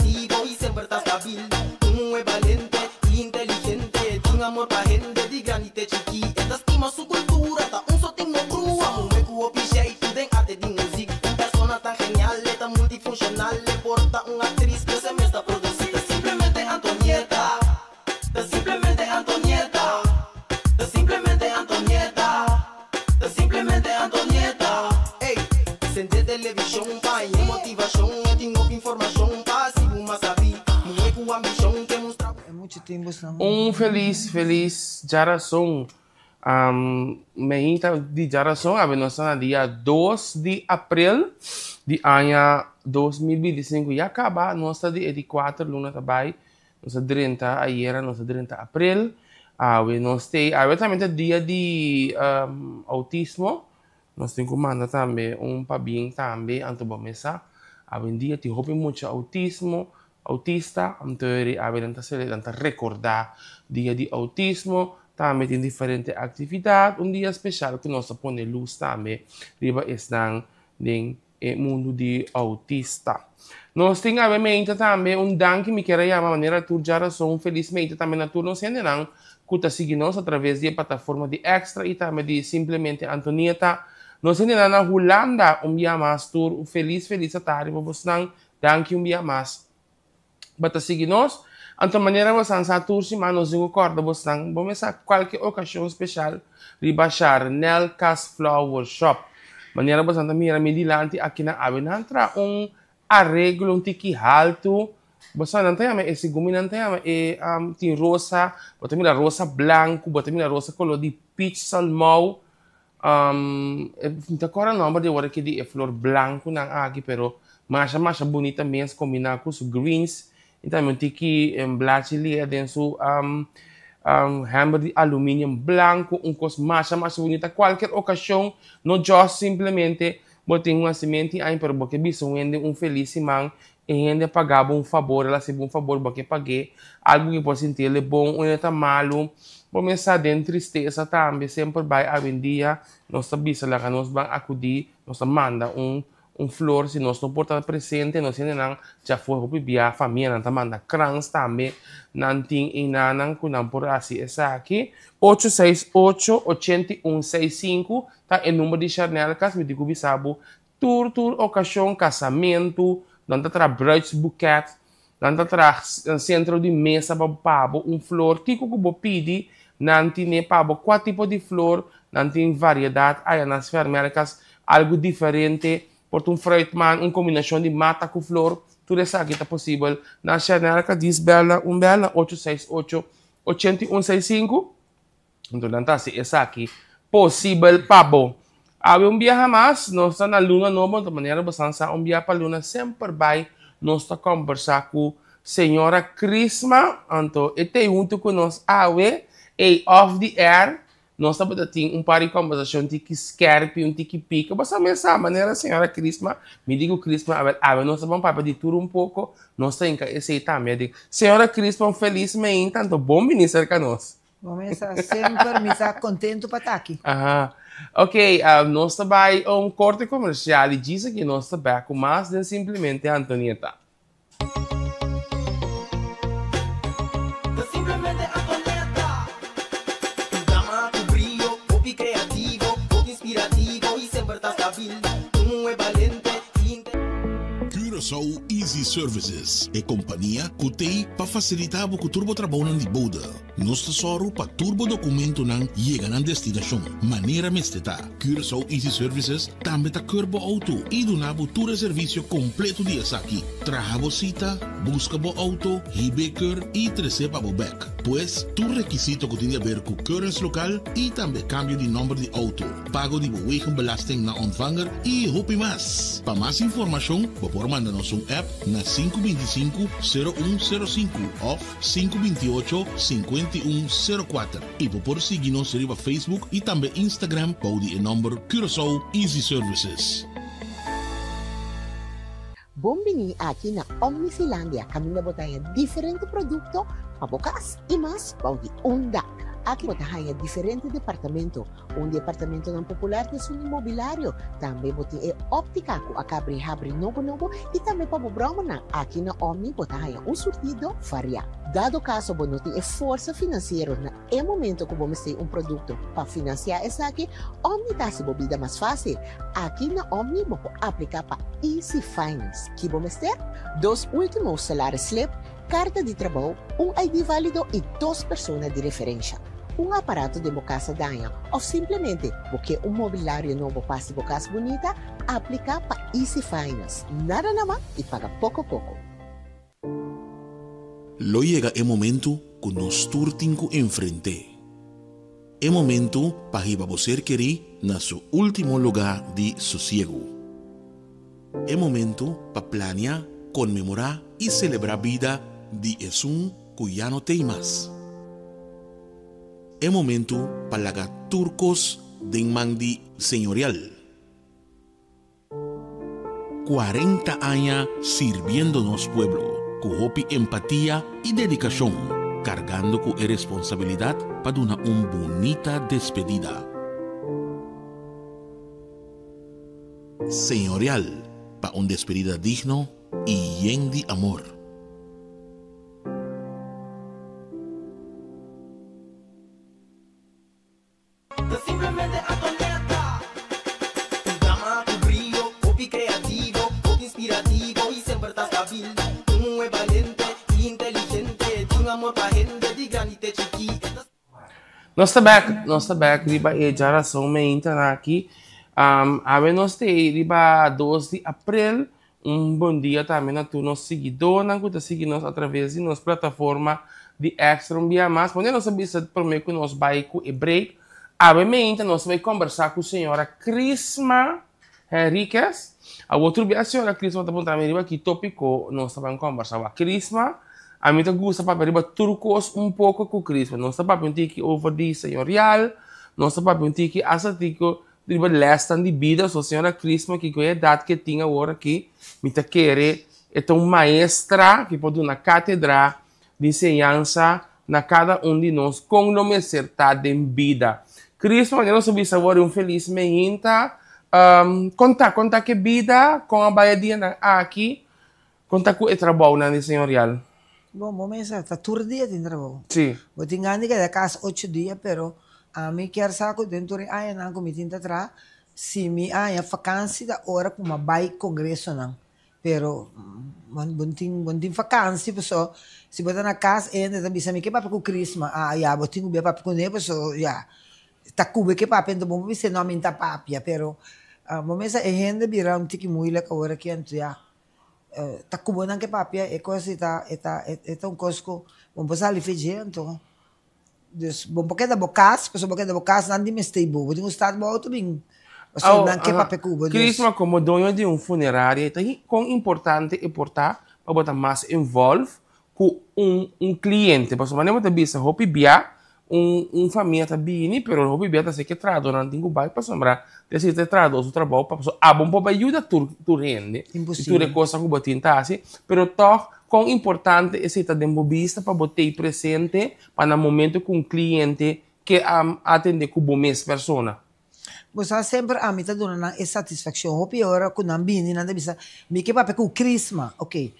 kreativo i semper ta stabil. Un muhé balente i inteligente, tin amor pa hende di grandi te chikí. E ta stima su kultura, ta un sotin no brua. Muhé ku hopi jeitu den arte di muzik. Un persona tan genial, e ta multifunshonal. E por ta un aktris, pero se mes ta produsí. Ta simplemente Antonieta, ta simplemente Antonieta, ta simplemente Antonieta, ta simplemente Antonieta. Ey, sende televishon pa haña motivashon. E tin hopi informashon pa hasi bo mas sabí. Muhé ku ambishon ke mustra. Un felis felis djarason. Meinta di djarason awe nos ta na dia dos di aprel di aña 2025. Ya kaba nos ta di e di kuater luna ta bai. Nos a drenta ayera nos a drenta aprel. Awe nos t'ei. Awe tambe ta dia di outismo. Nos tin ku manda tambe un pabien tambe anto bo mesa. Awendia tin hopi mucha outismo, outista, anto awe nan ta sele nan ta rekordá dia di outismo. Tambe tin diferente aktividat. Un dia speshal ku nos ta pone lus tambe riba esnan den e mundu di outista. Nos tin awe meinta tambe un danki mi kier a yama manera tur djarason un felis meinta tambe na tur nos hendenan ku ta sigui nos a traves di e plataforma di Extra i tambe di Simplemente Antonieta. Nos hendenan na Hulanda un bia mas tur un felis felis atardi pa bosnan. Danki un bia mas. Bo ta sigui nos? Anto manera bo san sa tur siman nos tin ku kòrda bosnan bo mester kualke okashon speshal riba Sharnel Kas Flower Shop. Manera bosan ta mira mi dilanti aki na awe nan traha un areglo un tiki haltu. Bo sa nan ta yama e segun mi nan ta yama e tin rosa, bo ta mira rosa blanku, bo ta mira rosa koló di peach salmou. Mi ta kòrda nòmber di ora ki di e flor blankunan aki pero masha masha bunita mes kombiná ku su greens i tambe un tiki blachi lia den su hèmber di aluminium blanku un kos masha masha bunita kualker okashon no djòs simplemente bo tin un hasimentu i aña pero bo ke bisa un hende un felis siman e hende a paga bo un fabor, el a hasi bo un fabor, bo ke pag'é, algu ku por sinti el e bon, un e ta malu, bo mes sa den tristesa tambe, semper bai awendia nos ta bisa laga nos ban akudí, nos ta manda un un flor si nos no por ta presente, nos hendenan djafor hopi bia famianan ta manda krans tambe, nan tin einanan ku nan por hasi esaki, ocho seis ocho ochenta i un seis sinku ta e number di Sharnelkas, mi tin ku bisa bo Tur tur okashon, kasamentu, nan ta traha bruidsboeket, nan ta traha sentro di mesa pa pa bo un flor, kiko ku bo pidi nan tine pa bo, kua tipo di flor, nan tin variedat aya na Sfermerkas, algu diferente, por ta un fruitman, un kombinashon di mata ku flor, tur esaki ta posibel na Sfermerkas, dis bel na un bel na ocho seis ocho, ochenta i un seis sinku. Anto nan ta hasi esaki posibel pa bo. Awe un biaha mas nos ta na luna nobo, anto manera bo san sa un biaha pa luna semper bai nos ta kombersá ku señora Crisma, anto e ta ei huntu ku nos awe, ei off di air nos tabata tin un par di kombersashon tiki skerpi, un tiki pika, bo sa mes sa manera señora Crisma, mi di ku Crisma awel awe nos ta ban papia di tur un poko, nos ta hinka esei tambe aden. Señora Crisma un felis meinta, anto bon bini serka nos. Bo mesa semper mi ta contento pa ta aki. Aha. Ok, nos ta bai un corte comercial y djis aki nos ta bek cu mas den Simplemente Antonieta. Ta simplemente Antonieta. Un dama cu brio, hopi creativo, hopi inspirativo y semper ta stabil. Un muhe balente y inte. Curaçao Easy Services, e kompania ku t'ei pa fasilitá bo ku tur bo trabounan di bouda. Nos ta sòru pa tur bo dokumentonan yega nan destinashon manera mester ta. Curaçao Easy Services tambe ta keur bo outo i duna bo tur e servisio kompleto di esaki, traha bo sita, buska bo outo, hib'é keur i tres'é pa bo bèk. Pues, tur rekisito ku tin di aber ku keuringslokaal i tambe kambio di nòmber di outo, pago di bo wegenbelasting na ontvanger i hopi mas. Pa mas informashon bo por manda nos un app na sinku bintisinku, sero un sero sinku òf sinku bintiocho, sinkuenta i un sero kuater. I bo por sigui nos riba Facebook i tambe Instagram bou di e nòmber Curaçao Easy Services. Bon bini aki na Omnifilandia kaminda bo ta haña diferente produkto pa bo kas i mas bou di un dak. Aki bo ta haña diferente departamento. Un di e apartamentonan popular ta esun di mobilario. Tambe bo tin e óptica ku a kabri habri nobo nobo i tambe pa bo bròmernan. Aki na Omni bo ta haña un surtido variá. Dado kaso bo no tin e forsa finansiero na e momento ku bo mester un produkto pa finansiá esaki, Omni ta hasi bo bida mas fásil. Aki na Omni bo por apliká pa Easy Finance. Ki bo mester? Dos último salaris slip, Karta di trabou, un ID válido i dos persona di referensha. Un aparato den bo kas a daña òf simplemente bo ke un mobilario nobo pa hasi bo kas bunita? Apliká pa Easy Finance. Nada na man i paga poko poko. Lo yega e momentu ku nos tur tin ku enfrent'é. E momentu pa hiba bo ser kerí na su último lugá di sosiegu. E momento pa plania, konmemorá i selebrá bida di esun ku ya no t'ei mas. E momento pa laga tur kos den man di Señorial. 40 aña sirbiendo nos pueblo ku hopi empatia i dedikashon, kargando ku e responsabilidat pa duna un bunita despedida. Señorial pa un despedida digno y yen di amor. Ta simplemente Antonetta. Un dama cu brillo, hopi creativo, hopi inspirativo y semper ta stabil. Un muhe balente y inteligente, tin amor pa hende di grandi te chiki. E ta. Nos ta bek, nos ta bek riba e djarason meintanan aki. Awe nos ta ei riba dos di aprel. Un bon dia tambe na tur nos siguidónan ku ta sigui nos atraves di nos plataforma di Extra un bia mas. Pone nos a bisa promé ku nos bai ku e break. Awe meinta nos ta bai kombersá ku señora Crisma Henriquez. Awor tur bia señora Crisma ta puntra mi riba ki tópiko nos ta ban kombersá. Wak Crisma, ami ta gusta papia riba tur kos un poko ku Crisma. Nos ta papia un tiki over di señorial, nos ta papia un tiki asta tiko riba lèsnan di bida. So señora Crisma kiko e edat ke tin awor aki, mi ta kere e ta un maestra ki por duna kátedra di enseñansa na kada un di nos kon lo mester ta den bida. Cristo, manera nos a bisa awor, un felis meinta. Kon ta? Kon ta ku e bida? Kon a bai e dianan aki? Kon ta ku e trabounan di señorial? Bon, bo mester ta tur dia tin trabou. Sí. Bo tin gana di keda kas ocho dia, pero ami kier sa ku den tur e añanan ku mi tin ta traha, si mi haña fakansi ta ora ku mi a bai kongresonan. Pero bo tin bo tin vakansi paso si bo ta na kas e hende ta bisa mi ke papia ku Crisma ah ya bo tin ku bia papia kuné paso ya ta kube ke papia enton bo por bisa no mi ta papia pero bo mester e hende bira un tiki moeilijk awor aki anto ya ta kubo nan ke papia e kos e ta e ta e ta un kos ku bo por sali fedje anto. Dus bo por keda bo kas, pasobra bo keda bo kas nan di mester bo. Bo tin ku start bo outo bin. Pasobra nan ke papia ku bo. Dus. Crisma, komo doño di un funeraria, ta kon importante e por ta pa bo ta mas involve ku un un kliente? Pasobra manera bo ta bisa hopi bia un un famia ta bini, pero hopi bia ta si ke trahadornan tin ku bai pasobra ta si ta e trahador su trabou pa pasobra abo no por bai yuda tur tur hende i tur e kosnan ku bo tin ta hasi, pero tòg kon importante esei ta den bo bista pa bo tei presente Pa na momento ku un kliente ke atendé ku bo mes persona. Bo sa semper ami ta duna nan e satisfakshon. Hopi ora ku nan bini nan ta bisa, mi ke papia ku Crisma. Oke,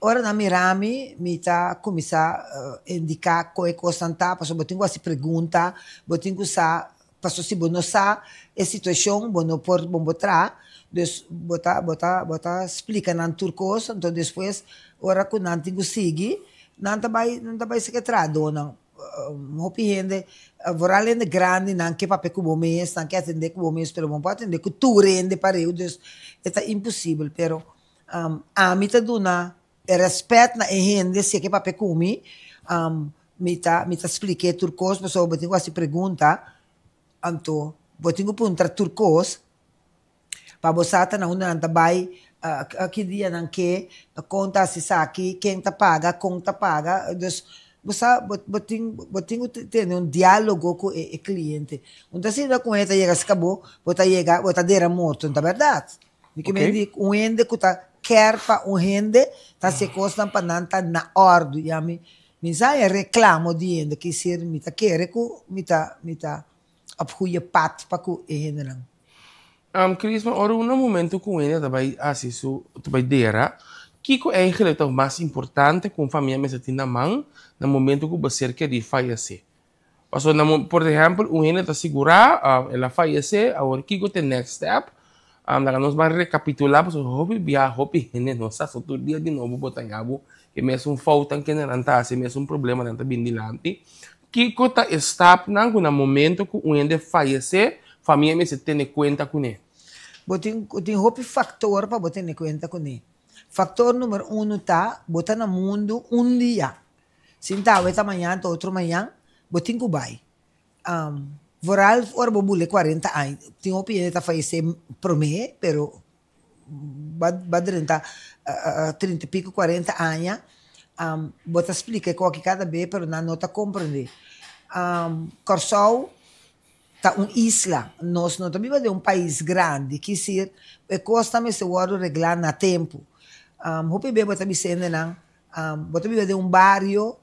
ora nan mira mi, mi ta kuminsá indiká kon e kosnan ta, pasobra bo tin ku hasi pregunta, bo tin ku sa, pasobra si bo no sa e situashon bo no por bo traha. Dus bo ta bo ta bo ta splika nan tur kos, anto despues ora ku nan tin ku sigui, Nan ta bai, nan ta bai seke trahadonan. Hopi hende, vooral hende grandinan ke papia ku bo mes, nan ke atendé ku bo mes, pero bo no por atendé ku tur hende pareu, dus e ta imposibel. Pero ami ta duna e rèspèt na e hende si e ke papia ku mi, mi ta mi ta splik'é tur kos, pasobra bo tin ku hasi pregunta, anto bo tin ku puntra tur kos. Pa bo sa ta na unda nan ta bai, ki dia nan ke, kon ta hasi esaki, ken ta paga, kon ta paga. Dus bo sa bo tin bo tin ku tene un dialogo ku e kliente. Un ta sinta ku un hende ta yega serka bo, bo ta yega bo ta dera morto, no ta bèrdat. Mi ke mester di un hende ku ta kèr pa un hende ta hasi e kosnan pa nan ta na òrdu. I ami. Mi sa e reclamo di hende kiser mi ta kere ku mi ta mi ta op goeie pad pa ku e hendenan. Chris, ma ora un na momento ku un hende ta bai hasi su ta bai dera, kiko eigenlijk ta mas importante ku un famia mester tin na man na momento ku bo ser kerí fayesé? Pasobra na mo por ehèmpel un hende ta sigurá el a fayesé, awor kiko ta e next step? Laga nos ban rekapitulá pasobra hopi bia hopi hende no sa so tur dia di nobo bo ta haña bo e mesun foutnan kende nan ta hasi e mesun problemanan ta bini dilanti. Kiko ta e stapnan ku na momento ku un hende fayesé famia mester tene kuenta kuné? Bo tin tin hopi faktor pa bo tene kuenta kuné. Faktor numero uno ta bo ta na mundu un dia. Sin ta awe ta mañan ta otro mañan, bo tin ku bai. Vooral ora bo bule cuarenta aña, tin hopi hende ta fayesé promé, pero ba ba drenta trinta y pico cuarenta aña, bo ta splika e koki kada be pero nan no ta komprendé. Kòrsou ta un isla, nos no ta biba den un pais grandi, kisir e kosnan mester wòrdu reglá na tempu. Hopi be bo ta bisa hendenan Bo ta biba den un bario,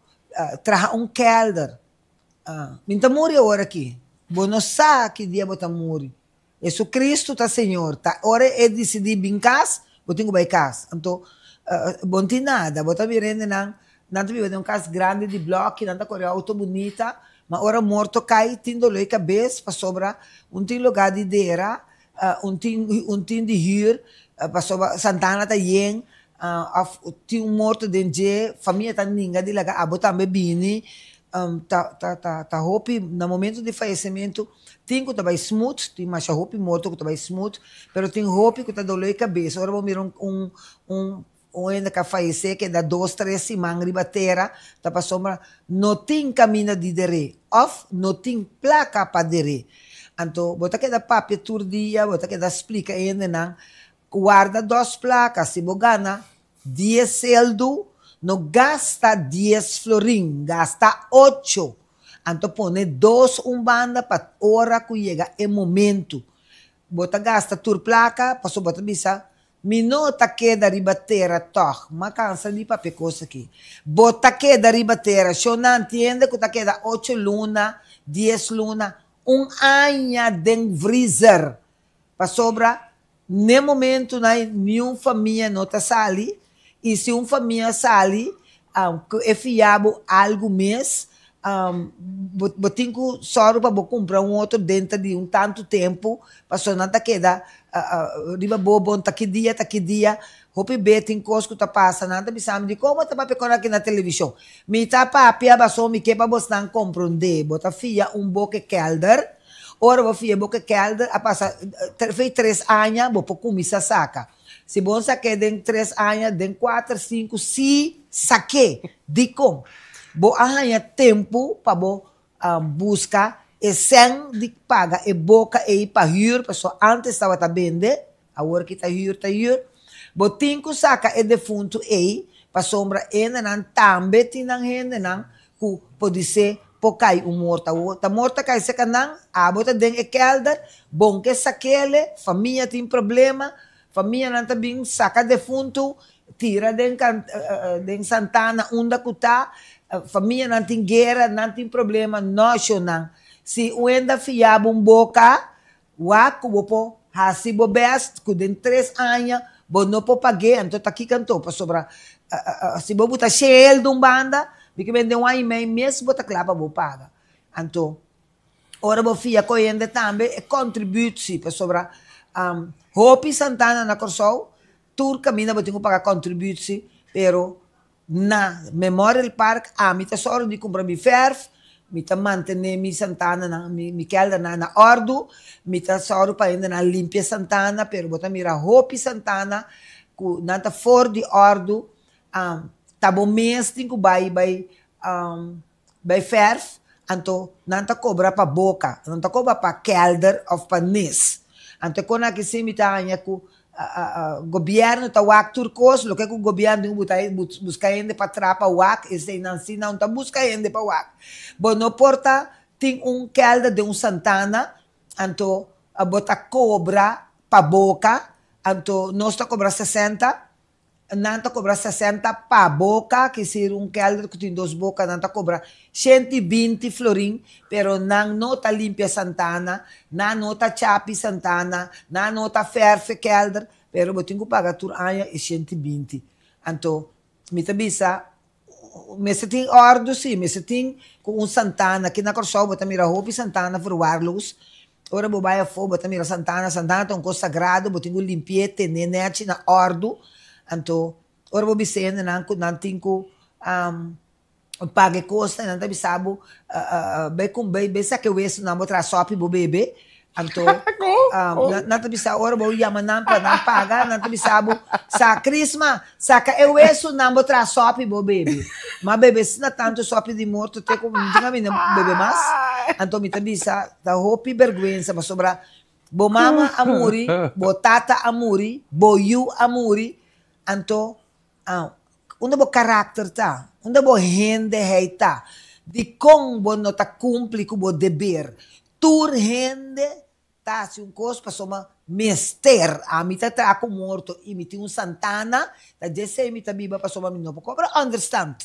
traha un kelder. Mi ta muri awor aki. Bo no sa ki dia bo ta muri. Jesucristo ta Señor. Ta ora e disidí bin kas, bo tin ku bai kas. Anto, bo no tin nada. Bo ta mira hendenan, nan ta biba den un kas grandi di blòki, nan ta kore outo bunita, ma ora morto kai, tin doló e kabes pasobra un tin lugá di dera, un tin un tin di hür, pasobra Santana ta yen, Of tin un morto den dje, famia ta ninga di laga abo tambe bini, ta ta ta ta hopi na momento di fayecimento tin cu ta bay smooth, tin masha hopi morto cu ta bay smooth, pero tin hopi cu ta dolo e cabes, ora bo mira un un un un hende cu a fayece keda dos tres siman riba tera ta pasobra no tin caminda di der'e of no tin placa pa der'e, anto bo ta keda papia tur dia, bo ta keda splica e hendenan Warda dos plaka, si bo gana dies seldu, no gasta dies florin, gasta ocho. Anto pone dos un banda pa ora ku yega e momentu. Bo ta gasta tur plaka pasobra bo ta bisa, Mi no ta keda riba tera tòg, m'a kansa di papia kos aki. Bo ta keda riba tera, sho nan tiende ku ta keda ocho luna, dies luna, un aña den vrizer. Pasobra n'e momentunan niun famia no ta sali, i si un famia sali ku e fia bo algu mes, bo bo tin ku sòru pa bo kumpra un otro denter di un tantu tempu, pasobra nan ta keda riba bo, bon ta ki dia ta ki dia, hopi be tin kos ku ta pasa, nan ta bisa mi dikon bo ta papia kon aki na televishon? Mi ta papia pasobra mi ke pa bosnan komprondé, bo ta fia un boke kèlder. Ora bo fia bo ke kelder a pasa fei tres aña bo por kuminsá saka. Si bo no sak'é den tres aña, den kuater, sinku, si sak'é. Dikon? Bo a haña tempu pa bo buska e sèn di paga e boka ei pa hür, pasobra ántes tabata bende, awor ki ta hür ta hür. Bo tin ku saka e defuntu ei pasobra hendenan tambe tin nan hendenan ku podisé por kai un morto. Awor ta morto a kai serka nan, abo ta den e kelder, bon ke sakele, famia tin problema, famianan ta bin saka defuntu, tira den den santana unda ku ta, famianan tin guera, nan tin problema, no shonnan. Si un hende a fia bo un boka, Wak ku bo por hasi bo best ku den tres aña bo no por pag'é, anto ta kiko anto? Pasobra si bo buta sheel di un banda, mi ke bende un aña i mei mes bo ta kla pa bo paga. Anto ora bo fia ku hende tambe e kontributsi, pasobra hopi santana na Kòrsou tur kaminda bo tin ku paga kontributsi, pero Na Memorial Park ami ta sòru di kumpra mi fèrf, mi ta mantené mi santananan, mi kèldernan na òrdu, mi ta sòru pa hendenan limpia santana, pero bo ta mira hopi santana ku nan ta for di òrdu, ta bo mes tin ku bai bai bai fèrf, anto nan ta kobra pa boka, nan ta kobra pa kèlder òf pa nes. Anto e kon aki si mi ta haña ku gobièrnu ta wak tur kos, loke ku gobièrnu tin ku buta buska hende pa traha pa wak, esei nan si nan ta buska hende pa wak. Bo no por ta tin un kèlder den un santana, anto bo ta kobra pa boka, anto nos ta kobra sesenta. Nan ta kobra 60 pa boka, ke un kelder ku tin dos boka, nan ta kobra 120 florin, pero nan no ta limpia santana, nan no ta chapi santana, nan no ta verf e kelder, pero bo tin ku paga tur aña e 120. Anto, mi ta bisa, mester tin òrdu si, mester tin ku un santana, aki na Kòrsou bo ta mira hopi santana verwaarloos. Ora bo bai afó bo ta mira santana, santana ta un kos sagrado, bo tin ku limpi'é, ten'é nèchi na òrdu. Anto, ora bo bisa hendenan ku nan tin ku paga e kosnan, nan ta bisa bo, bai ku bai bai saka e wesunan bo traha sòpi bo bebe. Anto, nan ta bisa ora bo yama nan pa nan paga, nan ta bisa bo, sa Crisma, saka e wesunan bo traha sòpi bo bebe. M'a bebe asina tantu sòpi di morto te ku mi no tin kaminda bebe mas. Anto mi ta bisa, ta hopi bèrgwensa pasobra bo mama a muri, bo tata a muri, bo yu a muri, anto unda bo karakter ta? Unda bo hendeheid ta? Dikon bo no ta kumpli ku bo deber? Tur hende ta hasi un kos pasobra mester. Ami ta traha ku morto i mi tin un santana, ta djesei mi ta biba pasobra mi no por kobra understand.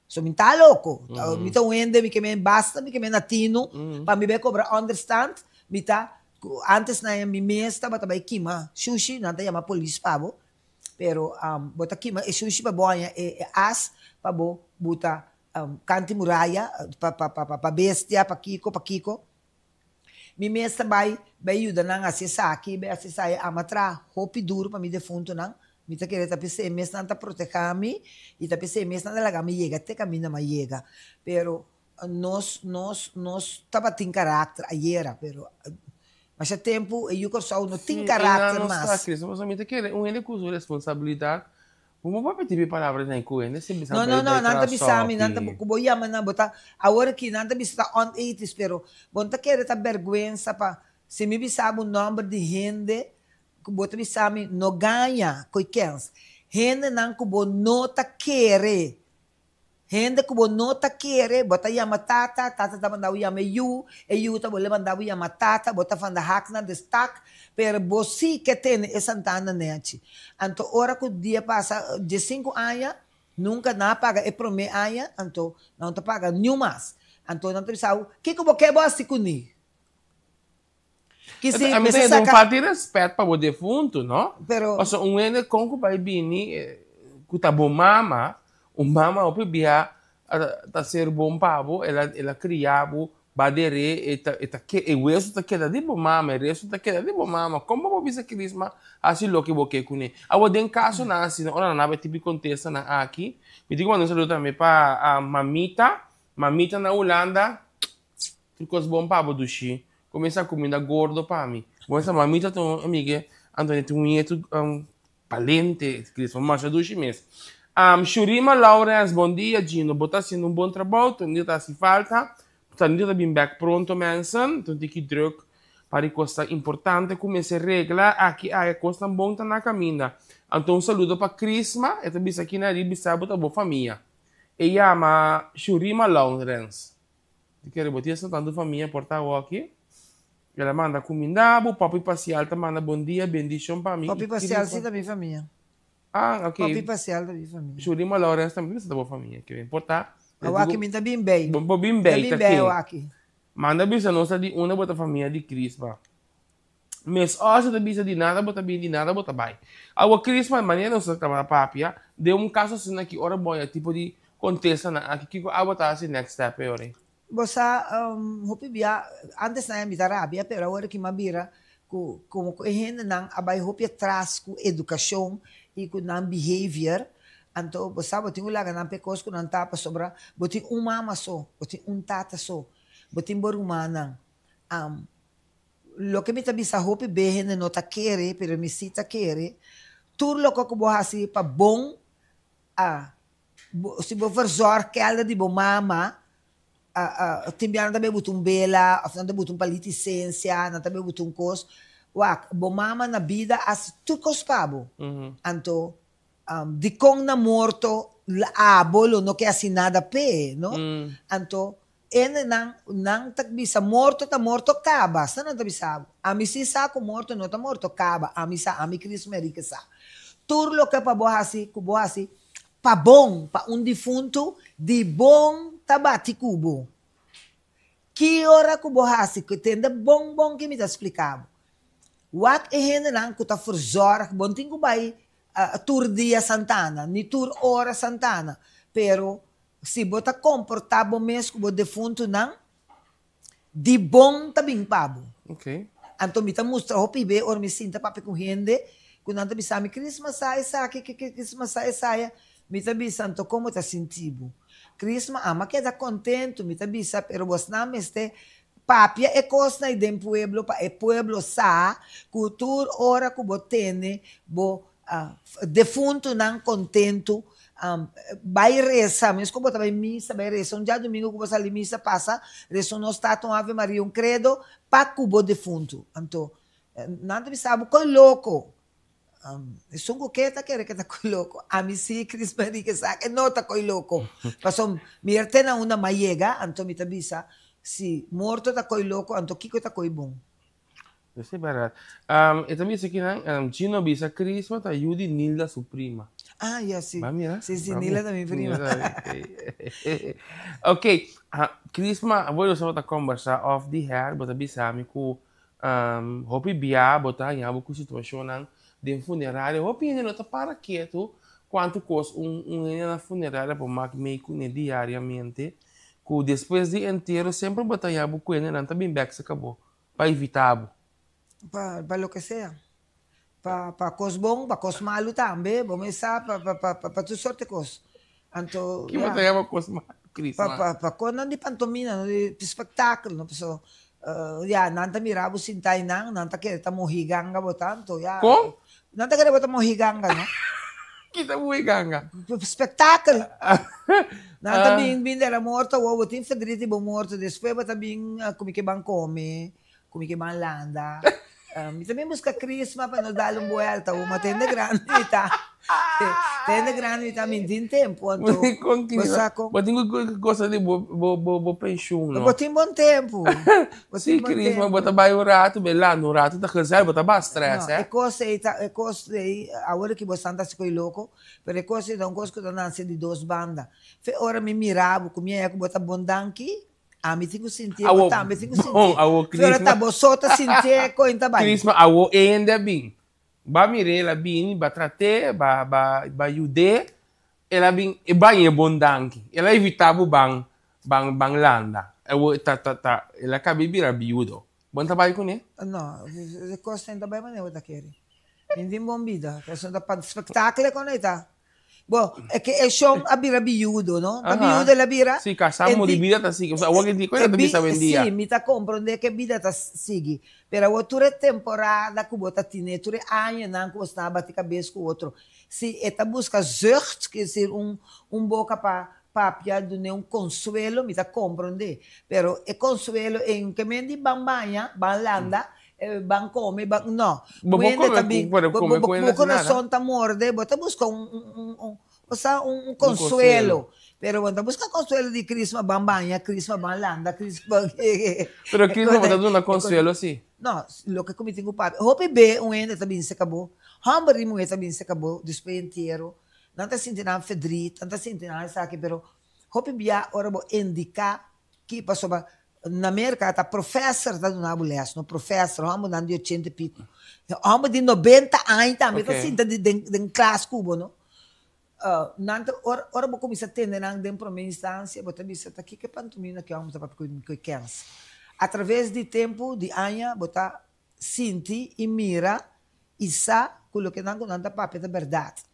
So mi ta loko. Mi ta un hende mi ke men basta mi ke men na tinu pa mi bai kobra understand. Mi ta, antes nan mi mes tabata bai kima shushi, nan ta yama polis pa bo, pero bo ta kima e shushi pa bo haña e as pa bo buta Kanti muraya pa pa pa pa bestia, pa kiko, pa kiko. Mi mes ta bai bai yuda nan hasi esaki, bai hasi esaya. Ama traha hopi duru pa mi defuntonan. Mi ta kere ta p'esei mes nan ta proteha mi i ta p'esei mes nan ta laga mi yega te kaminda mi a yega. Pero nos nos nos tabatin karakter ayera, pero masha tempu e yu Kòrsou no tin Sí, i nan karakter no sta mas. Cristo, pasobra mi ta kere un hende ku su responsabilidat Bo no papia tipi palabra nan ku hende si bisa No, no, bai no, bai nan ta traha bisa mi, nan ta sòpi. ku bo yama nan, bo ta, awor aki nan ta bisa ta onethisch, pero bo no ta kere ta bèrgwensa pa si mi bisa bo nòmber di hende ku bo ta bisa mi no gaña koe kèns. Hendenan ku bo no ta kere, hende ku bo no ta kere, bo ta yama tata, tata ta manda bo yama e yu, e yu ta bolbe manda bo yama tata, bo ta van de hak naar de stak, Pero bo si ke tene e santana nechi. Anto ora ku dia pasa diesinku aña, nunka nan a paga e promé aña, anto nan no ta paga niun mas. Anto nan ta bisa bo, kiko bo ke bo hasi kuné? Ki si A mi ta mester hende un saka. falta di rèspèt pa bo defuntu, no? Pero. Pasobra un hende kon ku bai bini ku ta bo mama, un mama hopi biaha ta ser bon pa bo, el a el a kria bo, Ba der'é e ta e ta ke e wesu ta keda di bo mama, e restu ta keda di bo mama. Kon bo por bisa Crisma hasi loke bo ke kuné? Awor den kasonan asina ora nan a bai tipi kontestanan aki, mi tin ku manda un saludo tambe pa mamita, mamita na Hulanda, tur kos bon pa bo dushi, kuminsá kuminda gordo pa mi. Bo sa mamita ta un amiga Antonia tin un nietu Balente, Crisma masha dushi mes. Shurima Lawrence, bon dia Gino, bo ta haciendo un bon trabou, Tonito ta haci falta, Tonito ta bin bek pronto mensen, ta un tiki druk pa di cosnan importante cu mester regla aki aya, cosnan bon ta na caminda. Anto un saludo pa Crisma, e ta bisa aki na riba bisa bo ta bo famia. E yama Shurima Lawrence. Di kere bo tin esta tantu famia por ta awoki. El a manda kuminda bo, Papi Pasial ta manda bon dia, bendishon pa mi. Papi Pasial si ta mi famia. Ah, ok. Papi Pasial ta mi famia. Shurima Lawrence tambe mester ta bo famia, ke por ta. Awaki mi ta bin bei. Bo bin bei ta ken? Awaki. Manda bisa nos ta di unda bo ta famia di Crisma. Mes ora ta bisa di nada bo ta bin, di nada bo ta bai. Awor Crisma, manera nos ta tabata papia, den un caso asina aki ora bo haña tipo di contestanan aki, kico abo ta haci next step e ora ei? Bo sa, hopi bia, antes nan a mi ta rabia, pero awor aki m'a bira cu como cu e hendenan a bai hopi atras cu educacion y cu nan behavior, anto bo sa bo tin cu laga nan p'e cos cu nan ta pasobra bo tin un mama so, bo tin un tata so, bo tin bo rumannan. Loke mi ta bisa hopi be hende no ta kere, pero mi si ta kere, tur loke ku bo hasi pa bon, a bo si bo verzorg kelder di bo mama, a a tin bia nan ta bay buta un bela of nan ta buta un palit di sensia, nan ta bay buta un kos, wak bo mama na bida a hasi tur kos pa bo, anto dikon na morto abo lo no ke hasi nada p'e, no? Anto Ende nan, nan ta bisa morto ta morto kaba, sa nan ta bisa bo. Ami si sa ku morto no ta morto kaba, ami sa, ami Chris Merique sa. Tur loke pa bo hasi, ku bo hasi pa bon, pa un difuntu, di bon ta bati ku bo. Ki ora ku bo hasi, ku tende bon bon ki mi ta splika bo. Wak e hendenan ku ta verzorg, bo no tin ku bai tur dia Santana, ni tur ora Santana, pero si bo ta komportá bo mes ku bo defuntunan, di bon ta bin pa bo. Anto mi ta mustra hopi be ora mi sinta papia ku hende ku nan ta bisa mi, Crisma sa esaki, Crisma sa esaya. Mi ta bisa, anto kon bo ta sinti bo? Crisma, Ama keda kontentu, mi ta bisa, pero bosnan mester papia e kosnan ei den pueblo pa e pueblo sa ku tur ora ku bo tene bo defuntunan kontentu bai resa, mes ku bo ta bai misa bai resa un djadumingu ku bo sali misa pasa resa un Nos Tata, un Ave Maria, un Credo pa ku bo defuntu. Anto nan ta bisa bo koe loko, esun ku ke ta kere ke ta koe loko, ami si Cris Marie ke sa ke no ta koe loko, pasobra mi er te na unda m'a yega anto mi ta bisa si morto ta koe loko anto kiko ta koe bon. Esei bèrdat. E ta bisa kinan, Gino bisa Crisma ta yu di Nilda su prima. Ah, ya, si. Ba mira? Si, si, Nilda ta mi prima. Ok, Crisma, abo nos tabata kombersá off di her, bo ta bisa mi ku hopi bia bo ta haña bo ku situashonnan den funeraria. Hopi hende no ta para ketu kuantu kos un hende na funeraria por mak mei kuné diariamente, ku despues di entero semper bo ta haña bo ku hendenan ta bin bèk serka bo. Pa evitá bo. Pa pa loke sea. Pa pa kos bon, pa kos malu tambe, bo mes sa pa pa pa pa tur sorte kos. Anto, Ki bo ya. ta yama kos malu, Cris? Pa pa pa kosnan di pantomina, no, di spektakel, no, paso ya, nan ta mira bo sinta einan, nan ta kere ta mojiganga bo ta, anto ya. Kon? Nan ta kere bo ta mojiganga, no. Ki ta mojiganga? Spektakel. Nan ta bin bin dera morto awor, bo tin verdriet di bo morto, despues bo ta bin ku mi ke ban kome, ku mi ke ban landa. Mi ta bin buska Crisma pa nos dal un buelta awor, ma tende grandi mi ta. Tende grandi mi ta, mi tin tempo anto. Bo sa kon. Bo tin ku gosa di bo bo bo penshun no. Bo tin bon tempo. Si Crisma bo ta bai un ratu be landa un ratu ta gezellig bo ta baha stress eh. No e kos ei ta e kos ei awor ki bo stan ta hasi koe loko pero e kos ei ta un kos ku ta nase di dos banda fe ora mi mira bo ku mi haya ku bo ta bon danki ami tin ku sinti bo tambe tin ku sinti fe ora ta bo so ta sinti e koe ta bai. Crisma awo hende a bin ba mir'é el a bini ba trat'é ba ba ba yud'é el a bin e bañ'é bon danki el a evitá bo ban Ban ban landa. E wo ta ta ta el a kabi bira biudo. Bo no ta bai kuné? No, e kos no ta bai manera bo ta kere. Mi tin bon bida. Pasobra ta pa spektakel kon e ta. Bo, e ke e shon a bira biudo, no? Ta biudo el a bira? Si, kasá muri bida ta sigui. Pasobra awor ke di koe ta bisa awendia. Si, mi ta komprondé ke bida ta sigui. Pero awor tur e temporada ku bo ta tine, tur e añanan ku bo sta bati kabes ku otro, si e ta buska zucht, ke esir un un boka pa Papia dun'é un konsuelo, mi ta komprondé. Pero e konsuelo ei un ke men di ban baña, ban landa, ban kome, ban, no. Bo por Wende ta kome bin, ku, pero bo, kome bo, ku bo hende sin nada. kurason ta morde, bo ta buska un, un, un, un, osea un, un Un konsuelo. konsuelo. Pero bo no ta buska konsuelo di Crisma ban baña, Crisma ban landa, Crisma Pero e Crisma kos bo ta ei, duna e kos konsuelo si. No, loke ku mi tin ku papia, hopi be un hende ta bin serka bo, hòmber di muhé ta bin serka bo despues entiero, Nan ta sinti nan fedrit, nan ta sinti nan esaki, pero hopi bia ora bo indica ki pasobra na Merca ta professor ta duna bo les, no professor, hombernan di ochenta y pico, homber di nobenta aña tambe ta sinta den den klas ku bo no. Nan ta ora ora bo kuminsa tende nan den prome instancia bo ta bisa ta kiko e pantomina ki homber ta papia ku e kens. Atraves di tempo di aña bo ta sinti i mira i sa ku loke nan ku nan ta papia ta bèrdat.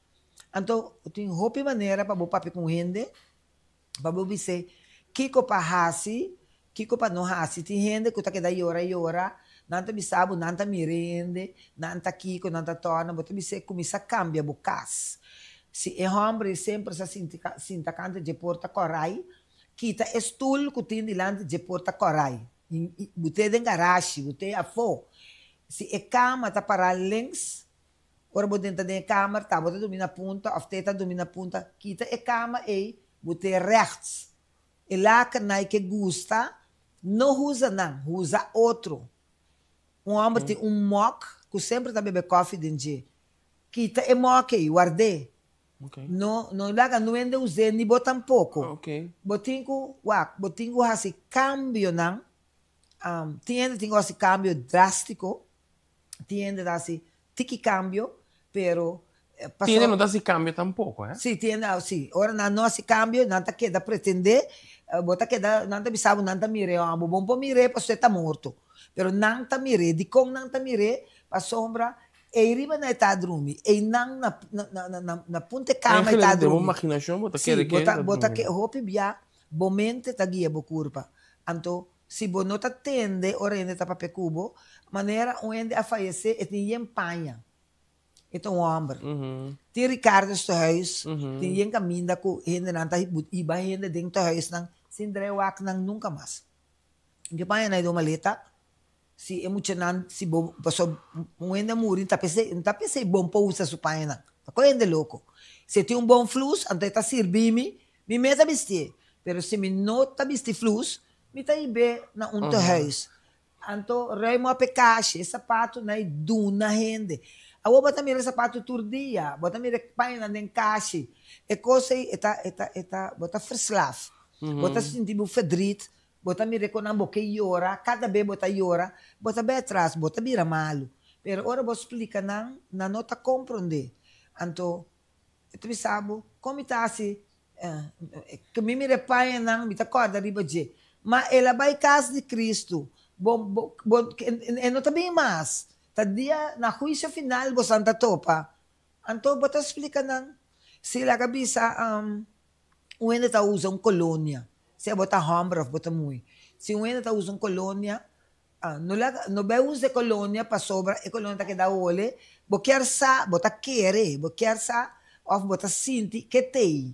Anto tin hopi manera pa bo papia ku un hende, pa bo bis'é kiko pa hasi, kiko pa no hasi. Tin hende ku ta keda yora yora, nan ta bisa bo nan ta mira e hende, nan ta kiko, nan ta tòrna, bo ta bis'é kuminsá kambia bo kas. Si e hòmber ei semper sa sinti sinta kanta dje porta kòrai, kita e stul ku tin dilanti dje porta kòrai. Bu te den garashi, bu te afó. Si e kama ta pará links, ora bo drenta den e kamer, ta bo ta durmi na punta òf te ta durmi na punta, kita e kama ei, bu te rèchts. E lakennan ei ke gusta, no usa nan, usa otro. Un hòmber tin un mòk ku semper ta bebe kòfi den dje. Kita e mòki ei, ward'é. No, no laga no hende us'é ni bo tampoko. Bo tin ku, wak, bo tin ku hasi kambionan. Tin hende tin ku hasi kambio drástiko, tin hende ta hasi tiki kambio, pero paso. Tin hende no ta hasi kambio tampoko, eh? Sí, tin hende, sí. Ora nan no hasi kambio, nan ta keda pretendé, bo ta keda, nan ta bisa bo nan ta mir'é, bo bon por mir'é pasobra e ta morto. Pero nan ta mir'é. Dikon nan ta mir'é? Pasobra Ei riba nan e ta drumi. Ei nan na na na na punta e kama e ta drumi. Den bo imaginashon bo ta kere ke e ta drumi. Bo ta ke hopi bia bo mente ta guia bo kurpa. Anto si bo no ta tende ora hende ta papia ku bo, manera un hende a fayesé e tin yen paña. E ta un hòmber. Tin Ricardo's tehuis, tin yen kaminda ku hendenan ta hiba hende den tehuisnan sin drai wak nan nunka mas. Ke paña nan e den un maleta. Si e muchanan, si bo, paso un hende a muri, ta p'esei, no ta p'esei bon pa usa su pañanan. Ta koe hende loko. Si e tin un bon flus, anto e ta sirbi mi, mi mes ta bistié. Pero si mi no ta bisti flus, mi ta hib'é na un tehuis. Anto ruim op e kashi, e sapatunan i duna hende. Awor bo ta mira e sapatu tur dia, bo ta mira e pañanan den kashi. E kos ei, e ta, e ta, e ta, bo ta verslaaf. Bo ta sinti bo verdriet, Bo ta mira ku nan bo ke yora, kada be bo ta yora, bo ta bai atras, bo ta bira malu. Pero ora bo splika nan, nan no ta komprondé. Anto, e ta bisa bo, Kon mi ta hasi? Ku mi mira e pañanan, mi ta kòrda riba dje. Ma el a bai kas di Kristu. Bo, bo, bo, e no ta bin mas. Ta dia na huisio final bosan ta topa. Anto bo ta splika nan. Si laga bisa, Un hende ta usa un kolonia, sea bo ta hòmber òf bo ta muhé. Si un hende ta usa un kolonia, no laga, no bai usa e kolonia pasobra e kolonia ta keda hole, bo kier sa, bo ta kere, bo kier sa òf bo ta sinti ke t'ei.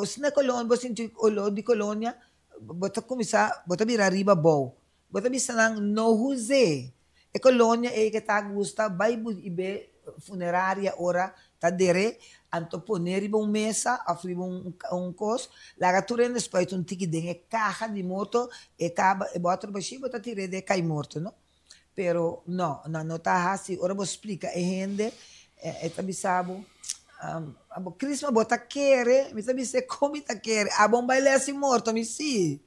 Si na e kolonia bo sinti olor di kolonia, bo ta kuminsá, bo ta bira ariba abou. Bo ta bisa nan no huz'é. E kolonia ei ke ta gusta bai i be funeraria ora ta der'é, anto pon'é riba un mesa òf riba un kos, laga tur hende spuit un tiki den e kaha di morto, e kaba e bòter bashí bo ta tir'é den e kai morto no. Pero no, nan no ta hasi, ora bo splika e hende e ta bisa bo, abo Crisma bo ta kere? Mi ta bis'é kon mi ta kere? Abo bai lès di morto? Mi si.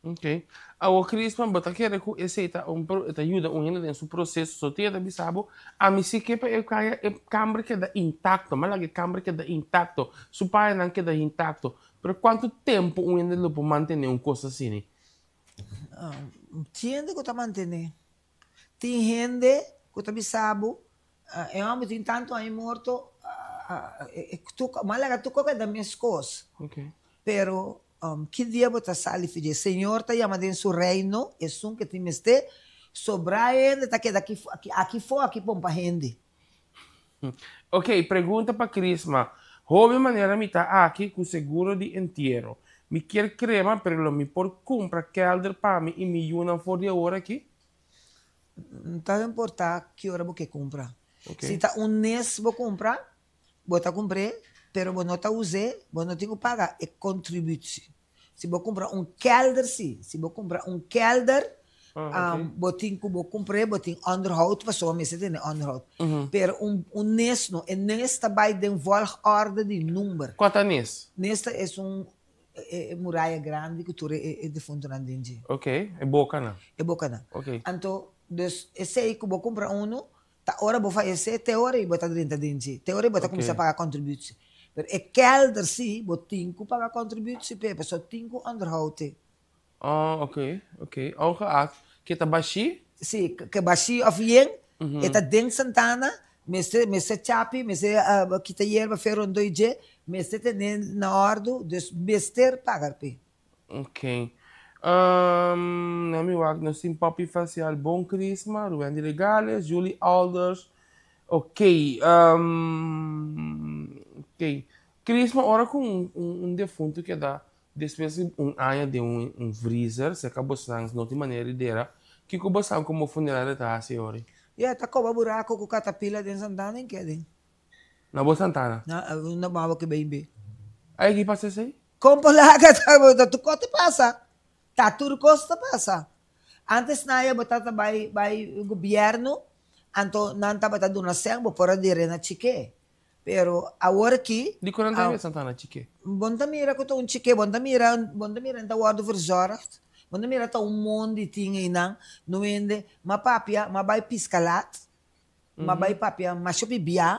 Ok. Awor Crisman, bo ta kere ku esei ta un pro, e ta yuda un hende den su proseso. So tin e ta bisa bo, ami si ke pa e kaya e kamber keda intakto, mi a laga e kamber keda intakto, su pañanan keda intakto. Pero kuantu tempu un hende lo por mantené un kos asini? Tin hende ku ta mantené. Tin hende ku ta bisa bo, e hòmber tin tantu aña morto, mi a laga tur kos keda meskos. Pero Ki dia bo ta sali fi dje? Señor ta yama den su reino esun ke tin mester, sobrá hende ta keda aki aki fo aki pompa hende. Ok, pregunta pa Crisma, Hoben manera mi ta aki ku seguro di entiero. Mi kier krema pero lo mi por kumpra kelder pa mi i mi yunan for di awor aki? No ta importa ki ora bo ke kumpra. Si ta un nes bo kumpra, Bo ta kumpr'é, pero bo no ta us'é, bo no tin ku paga e kontributie. Si bo kumpra un kèlder sí, si bo kumpra un kèlder, bo tin ku bo kumpr'é, bo tin onderhoud, pasobra bo mester tene onderhoud. Pero un un nes no, e nes ta bai den volgorde di number. Kua ta nes? Nes ta esun e muraya grandi ku tur e defuntonan den dje. Ok, e bokanan. E bokanan. Ok. Anto, dus esei ku bo kumpra unu, Ta ora bo fayesé, te ora ei bo ta drenta den dje. Te ora ei bo ta kuminsá paga kontributie. Pero e kèlder sí, bo tin ku paga kontributie p'e, pasobra tin ku onderhoud e. Oh, oké, oké. Ongeacht, ke ta bashí? Sí, ke bashí òf yen, e ta den Santana, mester mester chapi, mester kita yerba fe rondó i dje, mester ten'é na òrdu, dus mester paga p'e. Ok. Um, na mi wak nos tin Poppy Facial, Bon Crisma, Ruwendy Regales, Julie Alders. Ok, um, ok. Crisma, ora ku un, un, un defunto keda despues di un aña den un, un vriezer, serka bosnan no tin manera di dera, kiko bosnan komo funeraria ta hasi ori? Ya, ta koba buraco ku katapila den Santana en keden. Na bo Santana? Na, na maba ke bay be. Ay, ki pasa esei? Kon por laga ta tur kos ta pasa. Ta tur kos ta pasa. Antes na ya bo tata bai bai gobierno, Anto nan tabata duna sèn bo por a dere na chiké. Pero awor aki. Dikon nan ta hebe santana chiké? Bon ta mira ku ta un chiké, bon ta mira, bon ta mira nan ta wòrdu verzorgd, bon ta mira ta un mondi tin einan, no hende, m'a papia, m'a bai piska lat, m'a bai papia masha bibia,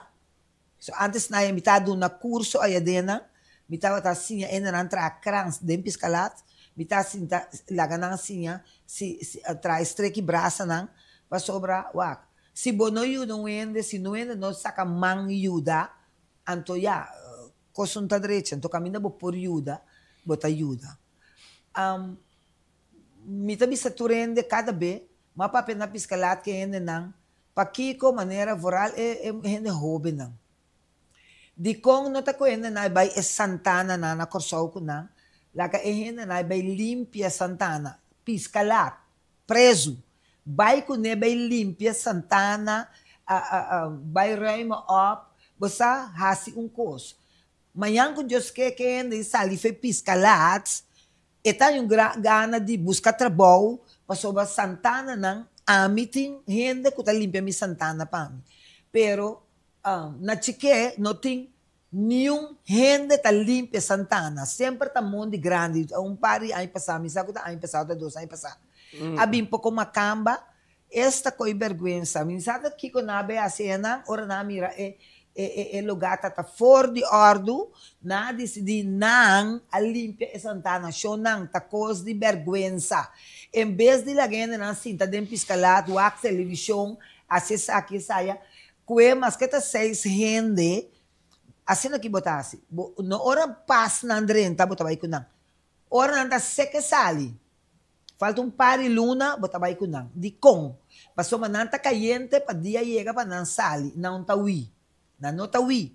so antes na mi ta duna kurso ayadenan, mi tabata siña hendenan traha krans den piska lat, mi ta sinta laga nan siña si si traha e streki brasanan, pasobra wak, Si bo no yuda un hende, si no hende no saka man yuda, anto ya, kos no ta drecha. Anto kaminda bo por yuda, bo ta yuda. Mi ta bisa tur hende kada be, ma papia na piska lat ke hendenan, pakiko manera vooral e hende hobennan. Dikon no ta ku hendenan e bai e santananan na Kòrsou ku nan? Laga e hendenan e bai limpia santana, piska lat, prezu, bai kuné bai limpia santana, bai ruime op, bo sa hasi un kos. Mañan ku Dios ke ke hende sali fe piska lat, e ta un gana di buska trabou pasobra santananan ami tin hende ku ta limpia mi santana pa mi. Pero Na chiké no tin niun hende ta limpia santana, semper ta mondi grandi, un par di aña pasá, mi sa ku ta aña pasá o ta dos aña pasá, a bin poko makamba, esta koi bèrgwensa, mi sa ta kiko nan a bai hasi enan, ora nan a mira e e lugá ta ta for di òrdu, nan a disidí nan a limpia e santana, shon nan ta kos di bèrgwensa, en bes di laga hendenan sinta den piskalat, wak televishon, hasi esaki esaya, Kue maske ta seis hende, asina ki bo ta hasi. Bo no ora pas nan drenta bo ta bai ku nan. Ora nan ta seke sali, falta un par di luna bo ta bai ku nan. Dikon? Pasobra nan ta kayente pa dia yega pa nan sali, nan ta hui. Nan no ta hui.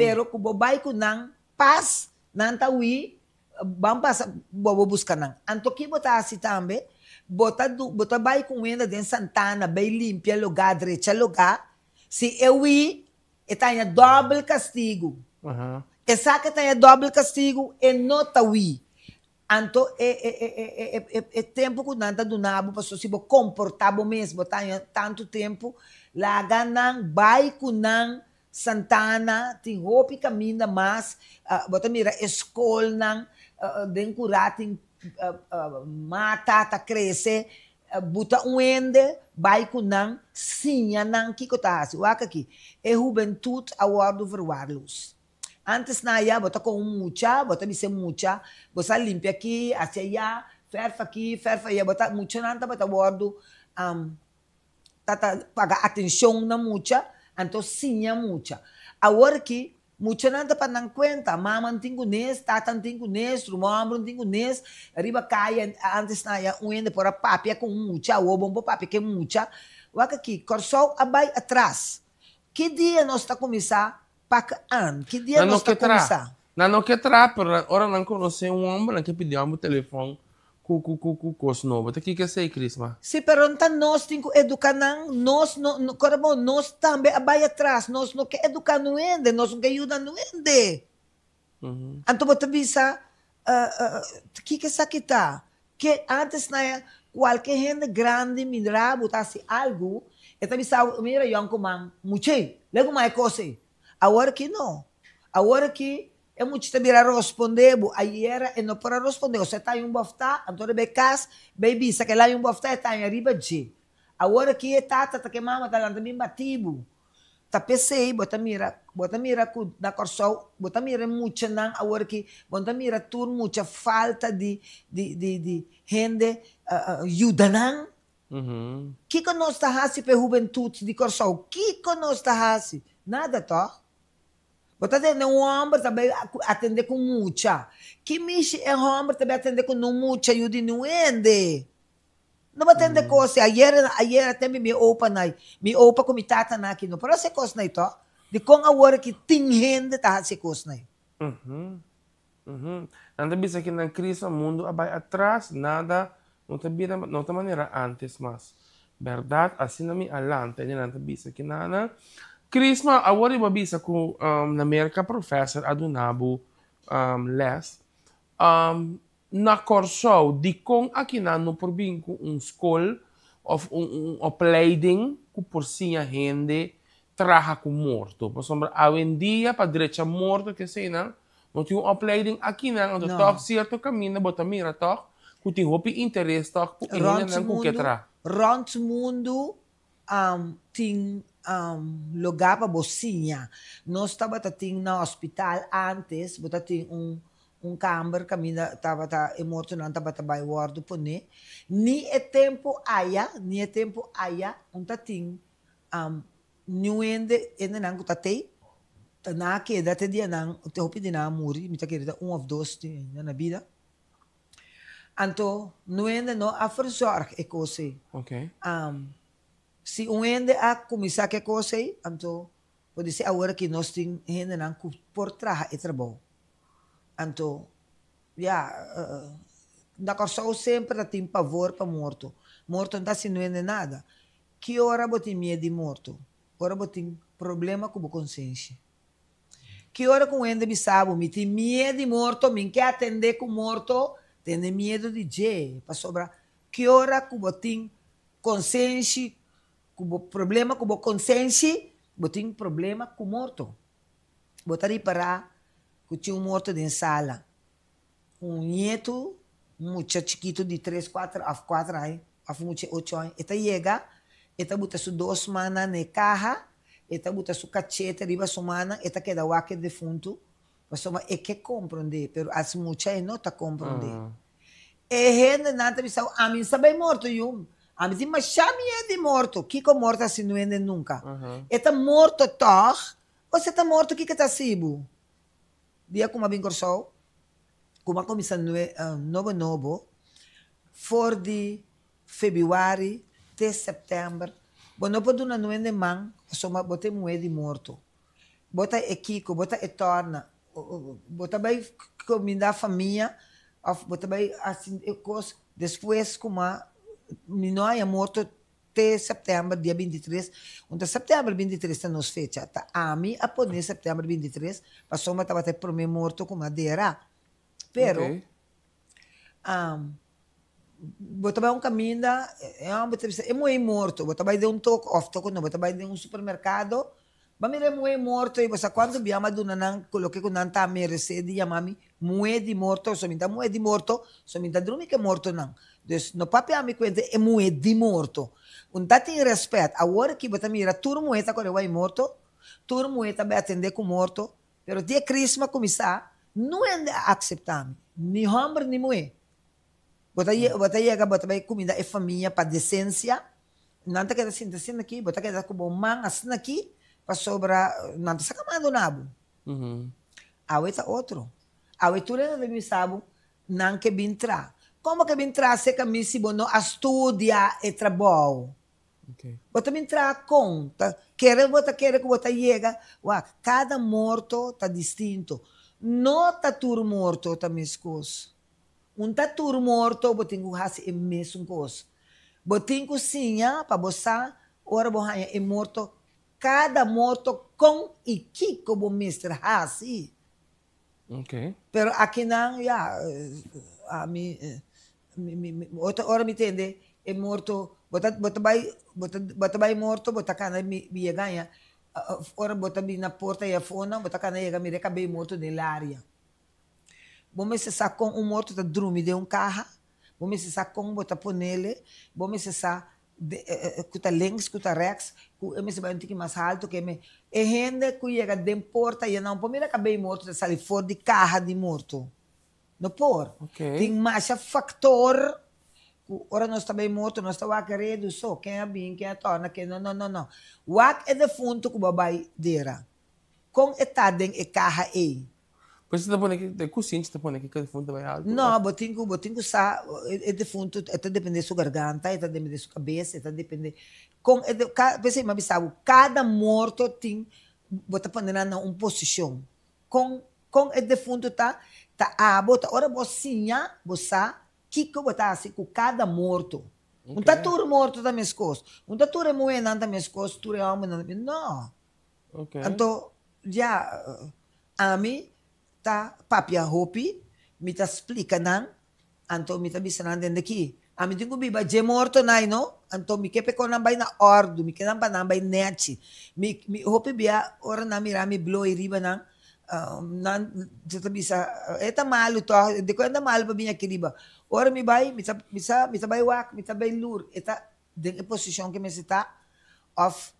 Pero ku bo bai ku nan pas, nan ta hui, ban pasa bo bo buska nan. Anto ki bo ta hasi tambe? Bo ta du bo ta bai ku un hende den santana bai limpia lugá, drecha lugá. Si e hui, e ta haña dòbel kastigu. E sa ku e ta haña dòbel kastigu, e no ta hui. Anto e e e e e e e tempu ku nan ta duna bo pasobra si bo komportá bo mes bo ta haña tantu tempu, laga nan bai ku nan Santana tin hopi kaminda mas, bo ta mira e skolnan den kurá tin mata ta krese, bo ta un hende bai ku nan siña nan kiko ta hasi. Wak aki, e hubentut a wòrdu verwaarloos. Antes na aya bo ta kon un mucha, bo ta bisa e mucha, bo sa limpia aki, hasi aya, fèrf aki, fèrf aya, bo ta muchanan tabata wòrdu ta ta paga atencion na mucha, anto siña mucha. Awor ki muchanan ta pa nan cuenta, mama no tin cu nes, tata no tin cu nes, ruman homber no tin cu nes, riba caya antes na ya un hende por a papia cu un mucha, awor bo no por papia cu e mucha. Wak aki, Corsou a bay atras. Ki dia nos ta cuminsa pak aan? Ki dia Nan no nos ta ke tra. cuminsa? Nan no ke tra, pero nan ora nan conoce un homber nan ke pidi homber telefon Ku ku ku ku kos nobo ta kiko esei Crisma? Si pero no ta nos tin ku eduka nan, nos no no kora bo nos tambe a bai atras, nos no ke eduka nu hende, nos no ke yuda nu hende. Anto bo ta bisa kiko esaki ta? Ke antes na e kualke hende grandi mira bo ta hasi algu e ta bisa bo mira yònkuman muchei legu mas e kos ei. Awor aki no, awor aki E mucha ta bira rospondé bo. Ayera e no por a rospondé. Osea ta un bòftá, anto riba e kas, bai bisa ke la un bòftá e ta haña riba dje. Awor aki e tata ta ke mama ta lanta bin bati bo. Ta p'esei bo ta mira, bo ta mira ku na Kòrsou, bo ta mira e muchanan awor aki, bo no ta mira tur mucha falta di di di di hende yuda nan. Kiko nos ta hasi pa e hubentut di Kòrsou? Kiko nos ta hasi? Nada tòg? Bo ta tende un hòmber ta bai atendé ku mucha. Ki mishi e hòmber ta bai atendé ku no mucha yu di niun hende? No bo tende kos ei. Ayer, ayer a tembe mi opa nai, mi opa ku mi tata na aki no por hasi e kos nai tò? Dikon awor aki tin hende ta hasi e kos nai? Nan ta bisa ki nan Cristo mundu a bai atras, nada no ta bira, no ta manera antes mas. Berdad, asina mi a lanta, e nan ta bisa ki nana. Crisma, awor riba bisa ku na Merca professor a duna bo les. Na Kòrsou, dikon akinan no por bin ku un skol òf un opleiding ku. ku por siña hende traha ku morto? Pasobra awendia pa drecha morto ke eseinan no tin un opleiding akinan, anto tòg sierto kaminda bo ta mira tòg ku tin hopi interes tòg ku e hendenan ku ke traha. Rònt mundu tin lugá pa bo siña. Nos tabata tin na hospital ántes, bo ta tin un un kamber kaminda tabata e mortonan tabata bai wòrdu poné. Ni e tempu aya, ni e tempu aya un ta tin niun hende, hendenan ku ta tei, ta nan a keda te dia nan, te hopi di nan a muri, mi ta kere ta un òf dos tin na bida. Anto no hende no a verzorg e kos ei. Si un hende a kuminsá ku e kos ei, anto por disi awor aki nos tin hendenan ku por traha e trabou. Anto, ya, na Kòrsou semper ta tin pavor pa morto. Morto no ta hasi no hende nada. Ki ora bo tin miedu di morto? Ora bo tin problema ku bo konsenshi. Ki ora ku un hende bisa bo, Mi tin miedu di morto, mi ke atendé ku morto, tene miedu di dje, pasobra ki ora ku bo tin konsenshi, ku bo problema ku bo konsenshi, bo tin problema ku morto. Bo ta ripará ku tin un morto den sala. Un ñetu, un mucha chikitu di tres, kuater òf kuater aña, òf un mucha di ocho aña, e ta yega, e ta buta su dos mannan na e kaha, e ta buta su kachete riba su mannan, e ta keda wak e defuntu, pasobra e ke komprondé, pero as mucha e no ta komprondé. E hendenan ta bisa, Ami no sa bai morto yu, ami tin masha miedu di morto. Kiko morto a hasi no hende nunka? E ta morto tòg? O si e ta morto kiko ta hasi bo? Dia ku mi a bin Kòrsou, ku mi a kuminsá nobo nobo, for di febrüari te sèptèmber, bo no por duna nuende man pasobra bo ta e muhé di morto. Bo ta e kiko, bo ta e tòrna, bo ta bai kumindá famia òf bo ta bai hasi e kos despues ku mi no haña morto Te sèptèmber dia bintitres, un ta sèptèmber bintitres ta nos fecha, ta ami a pone sèptèmber bintitres pasobra tabata e promé morto ku mi a dera. Pero bo ta bai un kaminda, e hòmber ta bisa e muhé morto, bo ta bai den un toko òf toko no, bo ta bai den un supermerkado, bo a mira e muhé morto i bo sa kuantu bia mi a duna nan ku loke ku nan ta meresé di yama mi Muhé di morto, so mi ta muhé di morto, so mi ta drumi ku e mortonan. Dus no papia mi kuenta e muhé di morto. Un ta tin rèspèt. Awor aki bo ta mira tur muhé ta kore wei morto, tur muhé ta bai atendé ku morto, pero di e krisma kuminsá, no hende a akseptá mi, ni hòmber ni muhé. Bo ta bo ta yega bo ta bai kuminda e famia pa desensia, nan ta keda sinta asina aki, bo ta keda ku bo man asina aki, pasobra nan ta saka mando na bo. Awe ta otro. Awe tur hende ta bisa bo, nan ke bin tra. Kon bo ke bin tra aserka mi si bo no a studia e trabou? Bo ta bin tra kon? Ta kere bo ta kere ku bo ta yega? Wak, kada morto ta distinto. No ta tur morto ta meskos. Un ta tur morto bo tin ku hasi e mesun kos. Bo tin ku siña pa bo sa ora bo haña e morto Kada morto kon i kiko bo mester hasi. Pero akinan ya, ami, otro ora mi tende e morto, bo ta bo ta bai bo ta bo ta bai morto bo ta kana mi yega aña, ora bo ta bini na porta i afonan bo ta kana yega mira e kabei morto den laria. Bo mester sa kon un morto ta drumi den un kaha, bo mester sa kon bo ta ponele, bo mester sa ku ta links ku ta rèks ku e mester bai un tiki mas haltu ku e me e hende ku yega den porta ya nan por mira kabei morto ta sali for di kaha di morto no por tin masha faktor ku ora nos ta bai morto nos ta wak redu so ken a bin ken a torna ken no no no no wak e defuntu ku bo a bai dera kon e ta den e kaha ei. Pues ta pone ki, ku sinchi ta pone ki defuntu ta bai altu? No, bo tin ku, bo tin ku sa e defuntu e ta depende su garganta, e ta depende su kabes, e ta depende kon e de, ka, p'esei mi a bisa bo, kada morto tin, bo ta pone nan na un posishon. Kon, kon e defuntu ta, ta abo, ta ora bo siña, bo sa kiko bo ta hasi ku kada morto. Un ta tur morto ta meskos, un ta tur e muhénan ta meskos, tur e hòmbernan ta meskos, no. Anto, ya, ami ta papia hopi, mi ta splika nan, anto mi ta bisa nan den di ki. Ami tin ku biba dje morto nai no, anto mi ke p'e nan bai na òrdu, mi ke nan pa nan bai nèchi. Mi mi hopi bia ora nan mira mi bloei riba nan, nan ta bisa e ta malu tòg, dikon e ta malu pa bini aki riba? Ora mi bai mi ta mi sa mi ta bai wak, mi ta bai lur, e ta den e posishon ke mester ta òf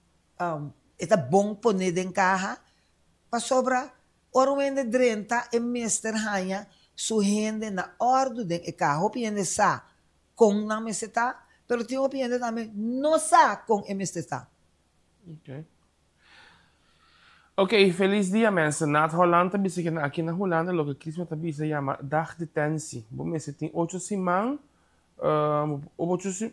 e ta bon pone den kaha pasobra ora un hende drenta e mester haña su hende na òrdu den e kaha. Hopi hende sa kon nan mester ta, pero tin hopi hende tambe no sa kon e mester ta. Okay. Ok, felis dia mensen. Naad Holland ta bisa ku aki na Hulanda loke Chrisma ta bisa yama dagdetentie. Bo mester tin ocho siman, ocho si,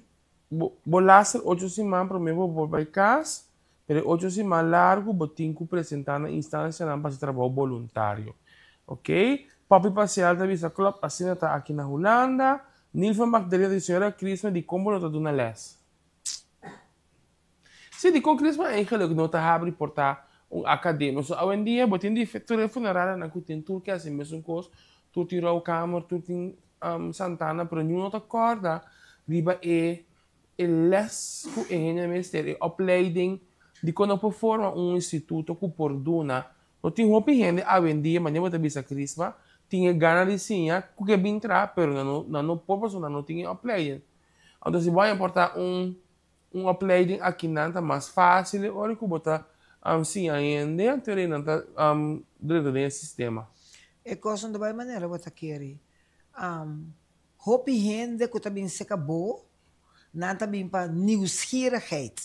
bo, bo laster ocho siman promé bo por bai kas, pero e ocho siman largu bo tin ku presentá na instansianan pa hasi trabou boluntario. Ok, Poppy Pacial ta bisa klòp asina ta aki na Hulanda. Nilva Magdalena ta di señora Chrisma dikon bo no ta duna lès? Sí, dikon Chrisma eigenlijk no ta habri por ta un akademia? So awendia bo tin di tur e funerarianan ku tin tur ke hasi mesun kos, tur tin rouwkamer, tur tin santana, pero niun no ta kòrda riba e e lès ku e hende mester, e opleiding, dikon no por forma un instituto ku por duna. No tin hopi hende awendia, manera bo ta bisa Chrisma, tin e gana di siña ku ke bin traha, pero nan no nan no por pasobra nan no tin e opleiding. Anto si bo a importá un Un opleiding akinan ta mas fácil e ora ku bo ta siña hende, anto e nan ta drenta den e sistema. E kos no ta bai manera bo ta kere. Hopi hende ku ta bin seka bo, nan ta bin pa nieuwsgierigheid.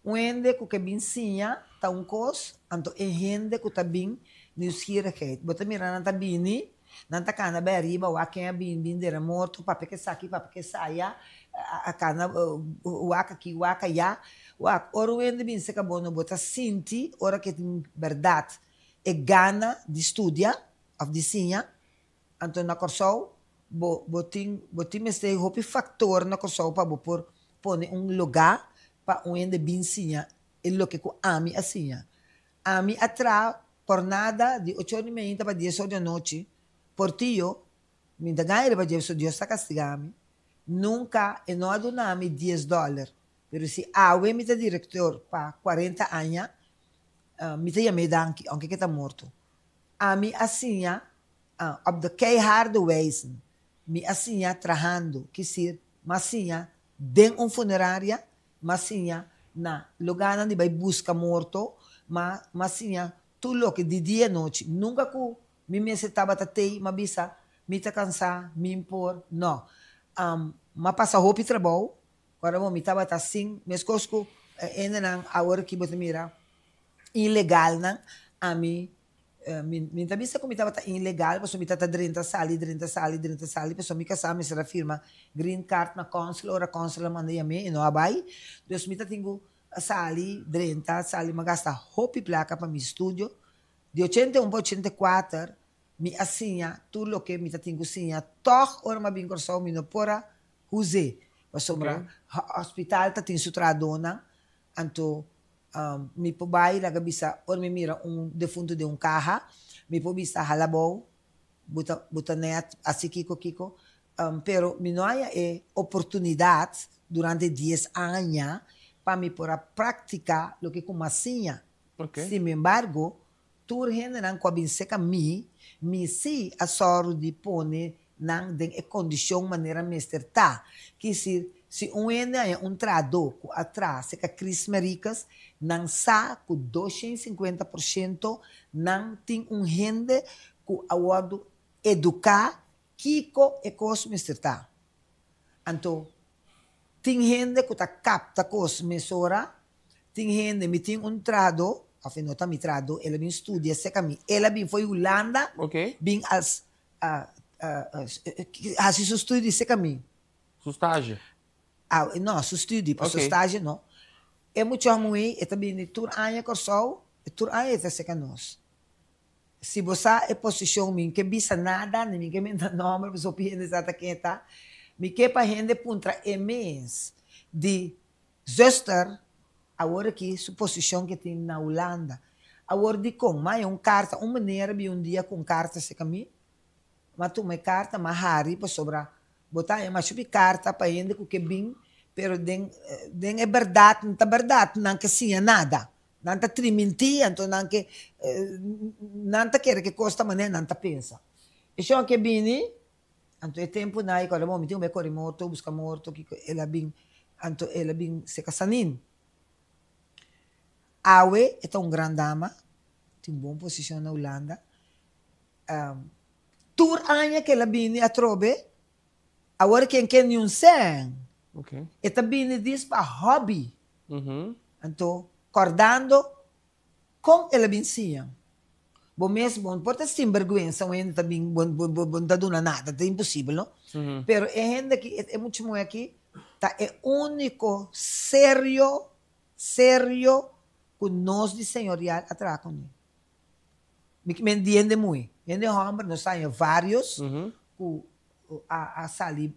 Un hende ku ke bin siña ta un kos, anto e hende ku ta bin nieuwsgierigheid. Bo ta mira nan ta bini, Nan ta kana bai ariba, wak ken a bin bin dera morto, papia ke saki, papia ke saya, a kana wak aki, wak aya. Wak, ora un hende bin seka bo no bo ta sinti ora ke tin bèrdat e gana di studia òf di siña. Anto na Kòrsou bo bo tin bo tin mester hopi faktor na Kòrsou pa bo por pone un lugá pa un hende bin siña e loke ku ami a siña. Ami a traha Por nada, di ocho or di mainta pa dies or di anochi, Portillo, mi ta gana riba dje pasobra Dios ta castiga mi, nunca e no a duna mi dies dollar, pero si awe mi ta director pa cuarenta aña, mi ta yam'é danki, aunke ke ta morto. Ami a siña op de keiharde wijze, mi a siña trahando, kisir, m'a siña den un funeraria, M'a siña na lugánan di bai buska morto, ma m'a siña tur loke di dia i nochi. Nunka ku mi mester tabata tei, m'a bisa, Mi ta kansá, mi por. No. M'a pasa hopi trabou, ora bo mi tabata sin, meskos ku e hendenan awor aki bo ta mira ilegalnan, ami Mi mi ta bisa ku mi tabata ilegal pasobra mi tabata drenta sali drenta sali drenta sali pasobra mi kasá mester a firma green card na consul ora consul a manda yam'é e no a bai dus mi ta tin ku sali drenta sali mi a gasta hopi plaka pa mi studio di ochenta i un pa ochenta i kuater mi a siña tur loke mi ta tin ku siña tòg ora mi a bin Kòrsou mi no por a us'é pasobra hospital ta tin su trahadónan anto Mi por bai laga bisa ora mi mira un defuntu den un kaha, mi por bisa hala abou, bo ta bo ta nèt hasi kiko kiko, pero mi no haña e oportunidat durante dies aña pa mi por a praktiká loke ku mi a siña. Sinembargo, Tur hendenan ku a bin seka mi, mi sí a sòru di pone nan den e kondishon manera mester ta. Kisir, si un hende haña un trahadó ku a traha seka Chris Mericus, nan sa ku 250 por shento nan tin un hende ku a wòrdu eduká kiko e kos mester ta. Anto, tin hende ku ta kapta kos mesora, tin hende, mi tin un trahadó, òf e no ta mi trahadó, el a bin studia serka mi, el a bin for Hulanda, bin als hasi su studi serka mi. Su stage? No, su studi, pasobra stage no. E mucha muhé e ta bini tur aña Kòrsou, tur aña e ta serka nos. Si bo sa e posishon mi n'ke bisa nada ni mi n'ke menta nomber pasobra hopi hende sa ta ken e ta. Mi ke pa hende puntra e mes di zuster awor aki su posishon ke tin na Hulanda. Awor dikon? M'a haña un karta, un meneer a bin un dia ku un karta serka mi. M'a tuma e karta, m'a hari pasobra. Bo ta haña masha hopi karta pa hende ku ke bin, pero den den e bèrdat no ta bèrdat, nan ke siña nada. Nan ta trimintí, anto nan ke nan ta kere ke kos ta manera nan ta pensa. E shon ke bini, anto e tempunan ei kòrda bo mi tin ku bai kore morto, buska morto, kiko, el a bin, anto el a bin seka Sanin. Awe e ta un gran dama, tin bon posishon na Hulanda. Tur aña ku el a bini atrobe, awor ken ken niun sèn. E ta bini dis pa hòbi. Anto, kòrdando kon el a bin siña. Bo mes bo no por ta sinbèrgwensa un hende ta bin bo bo no ta duna nada, ta imposibel no. Pero e hende aki, e mucha muhé aki ta e úniko serio, serio ku nos di Señorial a traha kuné. Mi ki men di hende muhé. Hende hòmber nos haña vários ku a sali,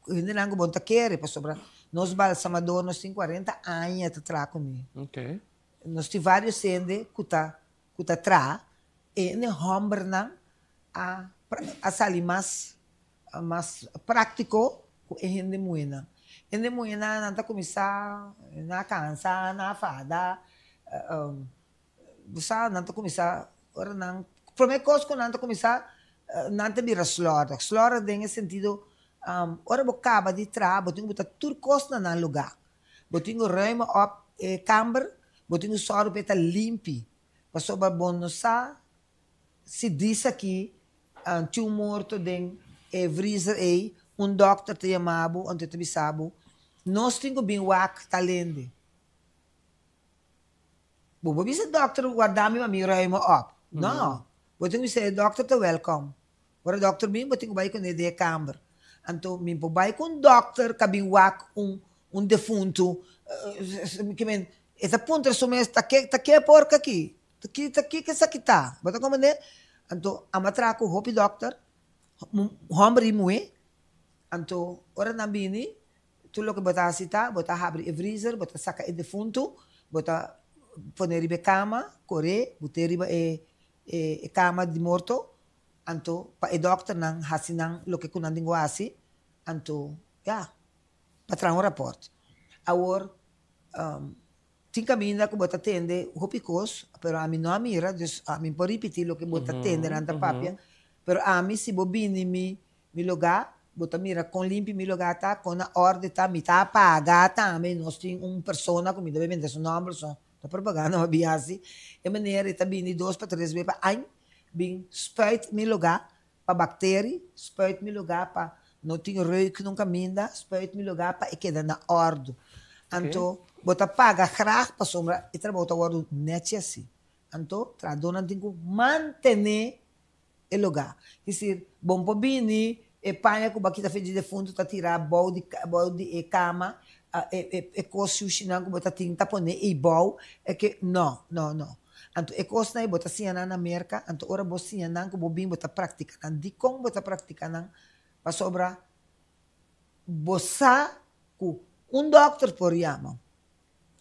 hendenan ku bo no ta kere pasobra nos balsamador nos tin kuarenta aña ta traha kuné. Nos tin vários hende ku ta ku ta traha, e hende hòmbernan a a sali mas mas práktiko ku e hende muhénan. Hende muhénan nan ta kuminsá nan a kansa, nan a fada. Bo sa, nan ta kuminsá, ora nan, promé kos ku nan ta kuminsá, nan ta bira slòrdig. Slòrdig den e sentido, ora bo kaba di traha, bo tin ku buta tur kos na nan lugá. Bo tin ku ruime òp e kamber, bo tin ku sòru pa e ta limpi, pasobra bo no sa si dis aki tin un morto den e vriezer ei, un dòkter ta yama bo, anto e ta bisa bo, nos tin ku bin wak tal hende. Bo por bisa dokter warda mi pa mi ruime op. No. Bo tin ku bisa e dokter ta welkom. Ora dokter bin bo tin ku bai kuné den e kamber. Anto mi por bai ku un dokter ka bin wak un un defuntu. Ke men e ta puntra su mes ta ke ta ke porka aki? Ta ki ta kiko esaki ta? Bo ta komprende? Anto amo a traha ku hopi dokter, hòmber i muhé. Anto ora nan bini Tur loke bo ta hasi ta, bo ta habri e vriezer, bo ta saka e defuntu, bo ta pone riba e kama, kore, but'é riba e e kama di morto, anto pa e dòkternan hasi nan loke ku nan tin ku hasi, anto ya, pa traha un rapòrt. Awor, tin kaminda ku bo ta tende hopi kos, pero ami no a mira, dus ami por ripití loke bo ta tende nan ta papia, pero ami si bo bini mi Mi lugá, bo ta mira kon limpi mi lugá ta, kon na orde ta, mi ta paga tambe, nos tin un persona ku mi ta benta su nòmber so ta propaganda pa bin hasi, e manera e ta bini dos pa tres be pa añ bin spuit mi lugá pa bakteri, spuit mi lugá pa no tin reuk nun kaminda, spuit mi lugá pa e keda na òrdu. Anto bo ta paga graag pasobra e trabou ta wòrdu nèchi asi. Anto trahadónan tin ku mantené e lugá. Kisir, bon por bini e paña ku bo a kita fe di defuntu ta tirá bou di bou di e kama, e e e kos shushinan ku bo ta tin ta pone ei bou, e ke no, no, no. Anto e kosnan ei bo ta siña nan na Merka, anto ora bo siña nan ku bo bin bo ta praktika nan. Dikon bo ta praktika nan? Pasobra bo sa ku un dòkter por yama,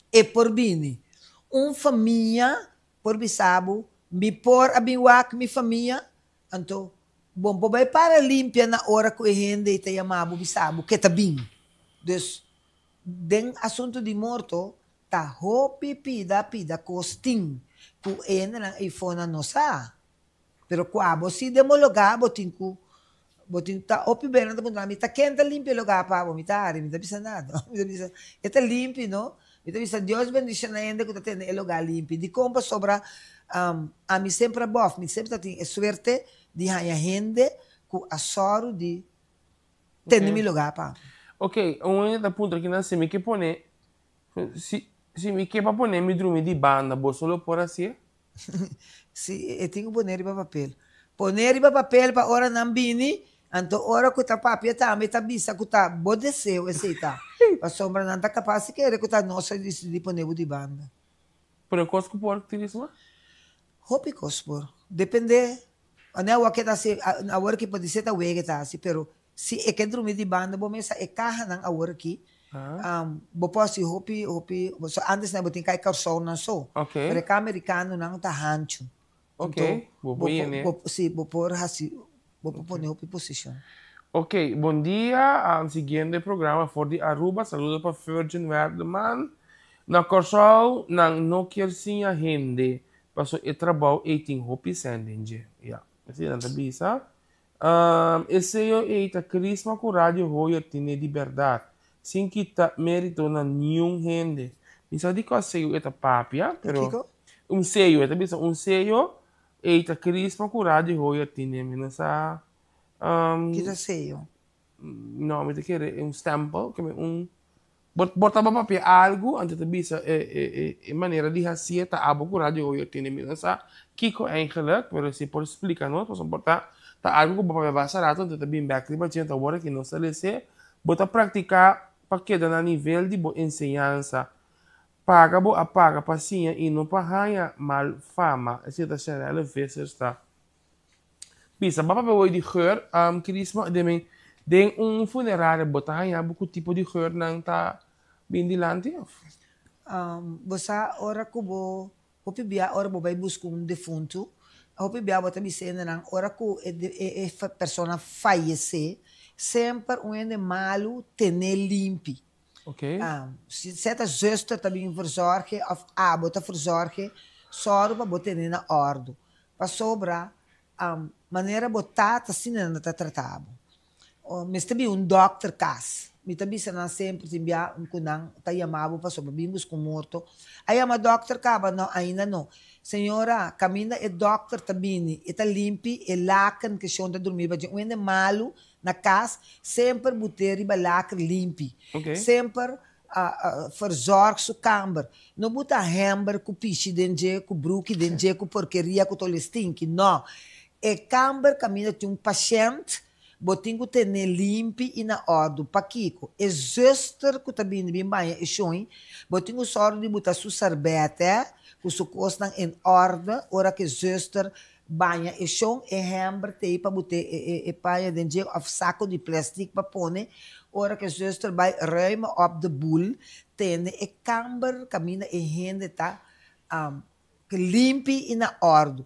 e por bini, un famia Por bisa bo, Mi por a bin wak mi famia? Anto, bo por bai para limpia na ora ku e hende ei ta yama bo bisa bo ke ta bin. Dus, den asuntu di morto, ta hopi pida pida kos tin ku e hendenan ei fonan no sa. Pero kua bo si den bo lugá bo tin ku bo tin ta hopi bes nan ta puntra mi ta ken ta limpia e lugá pa bo? Mi ta hari mi ta bisa nada mi ta bisa e ta limpi no mi ta bisa Dios bendiciona hende ku ta tene e lugá limpi dikon pasobra ami semper a bòf mi semper ta tin e suerte di haña hende ku a sòru di tene mi lugá pa mi. Ok, un hende ta puntra kinan si mi ke pone si si mi ke pa pone mi drumi di banda boso lo por hasié? Si, e tin ku pone riba papel. Pone riba papel pa ora nan bini, anto ora ku ta papia tambe ta bisa ku ta bo deseo esei ta. Pasobra nan ta kapas di kere ku ta nos a disidí pone bo di banda. Pero kos ku por, Tirisma? Hopi kos por. Depende. Ane awor ke ta hasi, awor ki podisé ta wega e ta hasi, pero Si e ke drumi di banda bo mesa e kahanan awor aki, bo por hasi hopi hopi, so antes nan bo tin kai Kòrsounan so, pero e kaha merikanonan ta hanchu. Anto bo por si bo por hasi bo por pone hopi posishon. Ok, bon dia, um, siguiendo e programa for di Aruba, saludo pa Virgin Werdeman. Na Kòrsou nan no kier siña hende, paso e trabou ei tin hopi sèn den dje. Ya, esei nan ta bisa. Um, e seyo ei ta Crisma ku Radio Hoyer tine di bèrdat, sin kita mérito na niun hende. Mi sa di kua seyo e ta papia, pero Kiko? un seyo, e ta bisa un seyo ei ta Crisma ku Radio Hoyer tine. Mi no sa. Um, Ki ta seyo? No, mi ta kere un stempel, ke un Bo bo ta papia algu, anto ta bisa e e e e manera di hasié ta abo ku Radio Hoyer tene. Mi no sa kiko eigenlijk, pero si por splika nos, pasobra por ta ta algu ku bo papia basta rato, anto ta bin bèk riba dje, anto awor aki nos ta les'é. Bo ta praktiká pa keda na nivel di bo enseñansa. Paga bo a paga pa siña i no pa haña mal fama. Esei ta Sharelle Vissers ta bisa. Bo a papia woi di geur, Crisma, den men den un funeraria bo ta haña bo ku tipo di geurnan ta bin dilanti of? Bo sa ora ku bo hopi bia ora bo bai buska un defuntu, hopi bia bo ta bisa hendenan ora ku e e persona fayesé, semper un hende malu ten'é limpi. Si ta zuster ta bin verzorg'é of abo ta verzorg'é, sòru pa bo ten'é na òrdu. Pasobra manera bo ta, ta asina nan ta trata bo. Mester bin un dòkter kas. Mi ta bisa nan semper tin bia ku nan ta yama bo pasobra bin buska un morto. A yama dòkter kaba? No, ainda no. Señora, kaminda e dòkter ta bini, e ta limpi e laken ku shon ta durmi riba dje. Un hende malu na kas semper but'é riba laker limpi. Semper verzorg su kamber. No buta hember ku pishi den dje, ku bruki den dje, ku porkeria ku ta ole stinki. No. E kamber kaminda tin un pashènt, bo tin ku ten'é limpi i na òrdu. Pakiko? E zuster ku ta bini bin baña e shoi, bo tin ku sòru di buta su sèrbètè ku su kosnan en òrde ora ku e zuster Baña e shon e hember tei pa bute e paña den dje of saco di plastic pa pone ora cu e zuster bay ruime op de boel tene e kamber caminda e hende ta limpi y na ordo.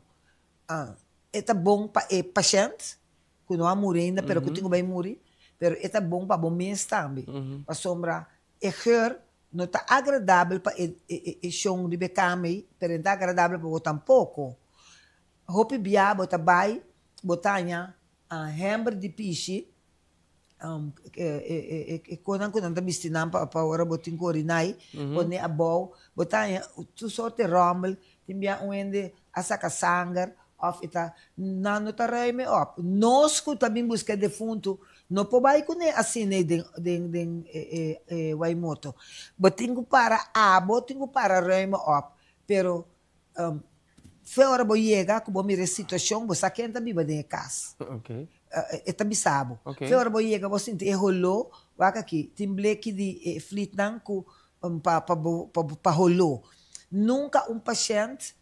E ta bon pa e pashent cu no a muri ainda pero cu tin cu bay muri pero e ta bon pa bo mes tambe pasobra e geur no ta agradabel pa e shon riba e kama ei, pero e no ta agradabel pa bo tampoko. Hopi bia bo ta bai, bo ta haña hèmber di pishi, e konan ku nan ta bisti nan pa ora bo tin ku orinai, pone abou, bo ta haña tur sorti ròmel, tin bia un hende a saka sanger òf e ta, nan no ta ruim e òp. Nos ku ta bin buska e defuntu No por bai kuné asina ei den den den e e Waimoto. Bo tin ku para abo tin ku para ruime op, pero fe ora bo yega ku bo mira e situashon bo sa ken ta biba den e kas. E ta bisa bo. Fe ora bo yega bo sinti e holó, wak aki tin bleki di e flitnan ku pa pa bo pa holó. Nunka un pashènt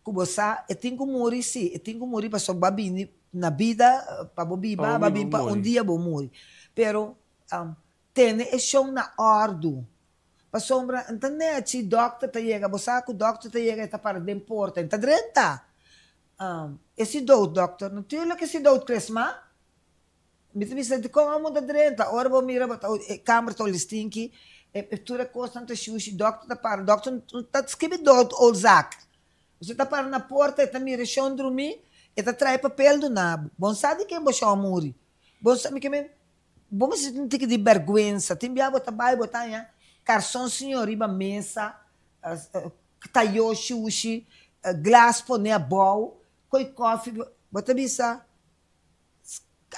Ku bo sa, e tin ku muri, sí, e tin ku muri pasobra bo a bini na bida pa bo biba, bo a bini pa un dia bo muri. Pero tene e shon na òrdu, pasobra N ta nèchi, dòkter ta yega, bo sa ku dòkter ta yega e ta para den porta, e ta drenta. E si dood, dòkter? Natuurlijk e si dood, Crisma. Mi ta bisa, dikon amo ta drenta? Ora bo mira bo ta e kamber ta oli stinki, e tur e kosnan ta shushi, dòkter ta para, dòkter no ta skibi dood oorzaak. Bo ta para na porta, e ta mira e shon drumí, e ta trae papel duna bo. Bo no sa di ken bo shon a muri. Bo no sa, mi ke men, bo mester tin un tiki di bèrgwensa. Tin bia bo ta bai bo ta haña karson siñor riba mesa, tayó shushi, glas pone abou, koi kòfi, bo ta bisa.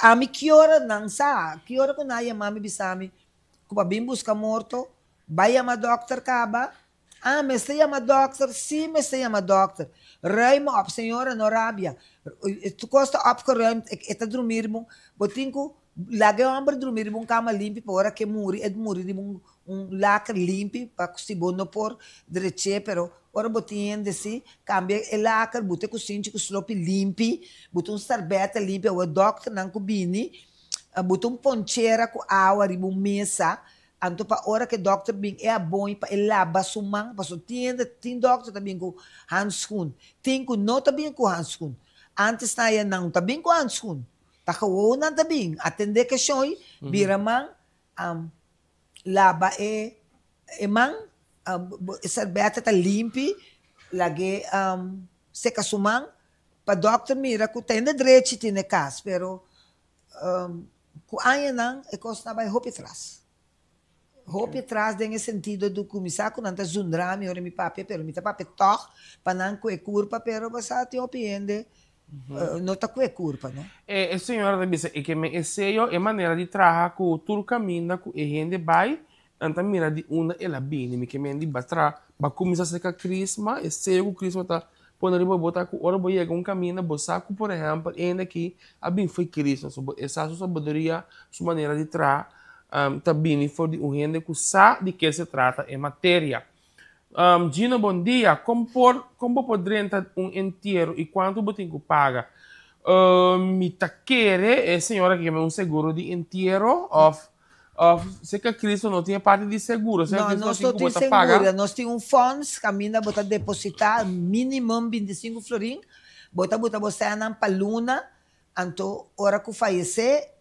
Ami ki ora nan sa, ki ora ku nan a yama mi bisa mi ku pa bin buska morto, bai yama dòkter kaba? Ah, mester yama dòkter? Sí, mester yama dòkter. Ruim op, señora, no rabia. Tur kos ta opgeruimd, e ta drumi riba un, bo tin ku laga e hòmber drumi riba un kama limpi pa ora ku e muri, e muri riba un un laker limpi pa si bo no por drech'é, pero ora bo tin hende si, kambia e laker, buta e kusinchi ku slopi limpi, buta un sarbeta limpi, awor dòkternan ku bini, buta un ponchera ku awa riba un mesa, anto pa ora ku e dòkter bin e abon pa e laba su man, pasobra tin hende, tin dòkter ta bin ku handschoen, tin ku no ta bin ku handschoen, antes nan ya nan no ta bin ku handschoen. Ta gewoon nan ta bin atendé ke shoi, bira man, laba e e man, e serbèta ta limpi, lag'é seka su man, pa dòkter mira ku ta hende drechi tin e kas, pero ku añanan e kosnan a bai hopi tras. Hopi atras den e sentido di kuminsá ku nan ta zundra mi ora mi papia, pero mi ta papia tòg pa nan ku e kurpa, pero bo sa tin hopi hende no ta ku e kurpa, no. E señora ta bisa e ke men e seyo e manera di traha ku tur kaminda ku e hende bai nan ta mira di unda el a bini. Mi ke men di ba tra ba kuminsá serka Crisma, e seyo ku Crisma ta pone riba bo ta ku ora bo yega un kaminda bo sa ku por ehèmpel e hende aki a bin fo'i Crisma, so bo e sa su sabiduria, su manera di traha. Ta bini for di un hende ku sa di ke se trata e materia. Gino bon dia, kon por kon bo por drenta un entiero i kuantu bo tin ku paga? Mi ta kere e señora ke un seguro di entiero òf òf serka Cristo no tin e parti di seguro, serka No, Cristo no nos tin no ku bo tin ta paga. seguro, nos tin un fonds kaminda bo ta depositá minimum 25 florin, bo ta buta bo sènnan pa luna, anto ora ku fayesé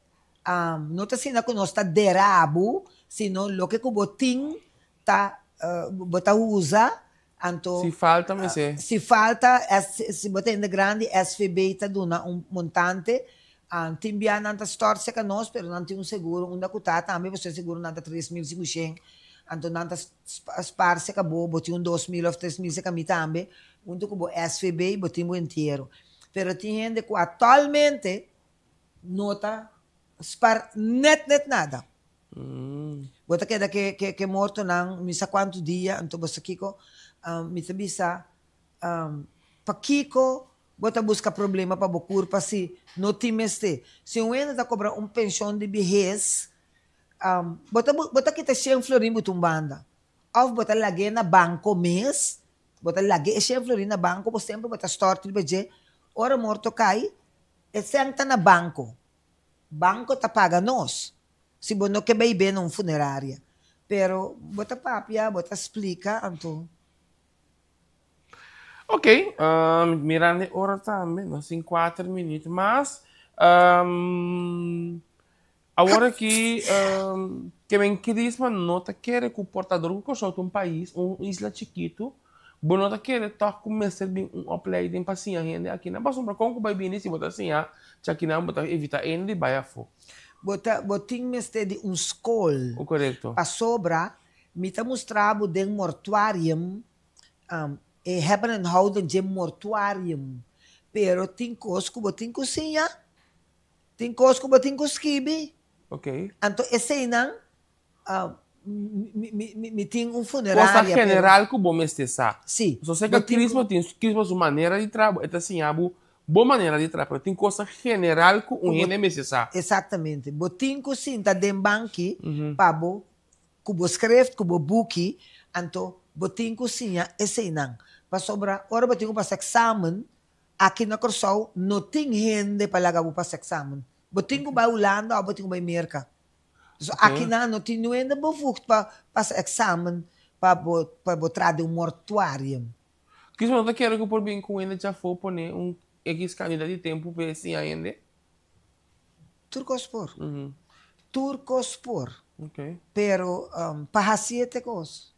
No ta asina ku nos ta dera bo, sino loke ku bo tin ta bo ta usa, anto Si falta mester. Si falta, si bo ta hende grandi, SVB ta duna un montante. Tin bia nan ta stort serka nos, pero nan tin un seguro unda ku ta tambe, pasobra e seguro nan ta 3500, anto nan ta spar serka bo, bo tin un 2000 òf 3000 serka mi tambe, huntu ku bo SVB bo tin bo entiero. Pero tin hende ku actualmente No ta spar net net nada. Bo ta keda ke ke mortonan mi sa kuantu dia, anto bo sa kiko? Mi ta bisa, pakiko bo ta buska problema pa bo kurpa si no tin mester? Si un hende ta kobra un penshon di bihes, bo ta bo ta kita shen florin buta un banda, òf bo ta lag'é na banko mes, bo ta lag'é e shen florin na banko, bo semper bo ta stòrt riba dje, ora morto kai, E sèn ta na banko. Banko ta paga nos si bo no ke bai be na un funeraria. Pero bo ta papia, bo ta splika, anto. Ok, mirando e ora tambe, nos tin kuater minuut mas. Awor aki ke men Crisma no ta kere ku portador ku Kòrsou ta un pais, un isla chikitu, bo no ta kere tòg ku mester bin un opleiding pa siña hende akinan pasobra kon ku bai bini si bo ta siña chakinan bo ta evita hende di bai afó. Bo ta bo tin mester di un skol. Korekto. Pasobra mi ta mustra bo den mortuarium e hebben en houden dje mortuarium pero tin kos ku bo tin ku siña. Tin kos ku bo tin ku skibi. Ok. Anto eseinan mi tin un funeraria. Cosa general ku bo mester sa. Si. So seka Crismo tin Crismo su manera di traha bo e ta siña bo bo manera di traha pero tin cosa general ku un hende mester sa. Exactamente. Bo tin ku sinta den banki pa bo ku bo schrift ku bo buki anto bo tin ku siña eseinan. Pasobra ora bo tin ku pasa examen Aki na Kòrsou no tin hende pa laga bo pasa eksamen. Bo tin ku bai Hulanda òf bo tin ku bai Merka. So aki nan no tin niun hende bevoegd pa pasa eksamen pa bo pa bo traha den un mortuarium. Kis bo no ta kere ku por bin ku un hende djafó pone un ekis kantidat di tempu pa e siña hende? Tur kos por. Tur kos por. Pero pa hasié te kos.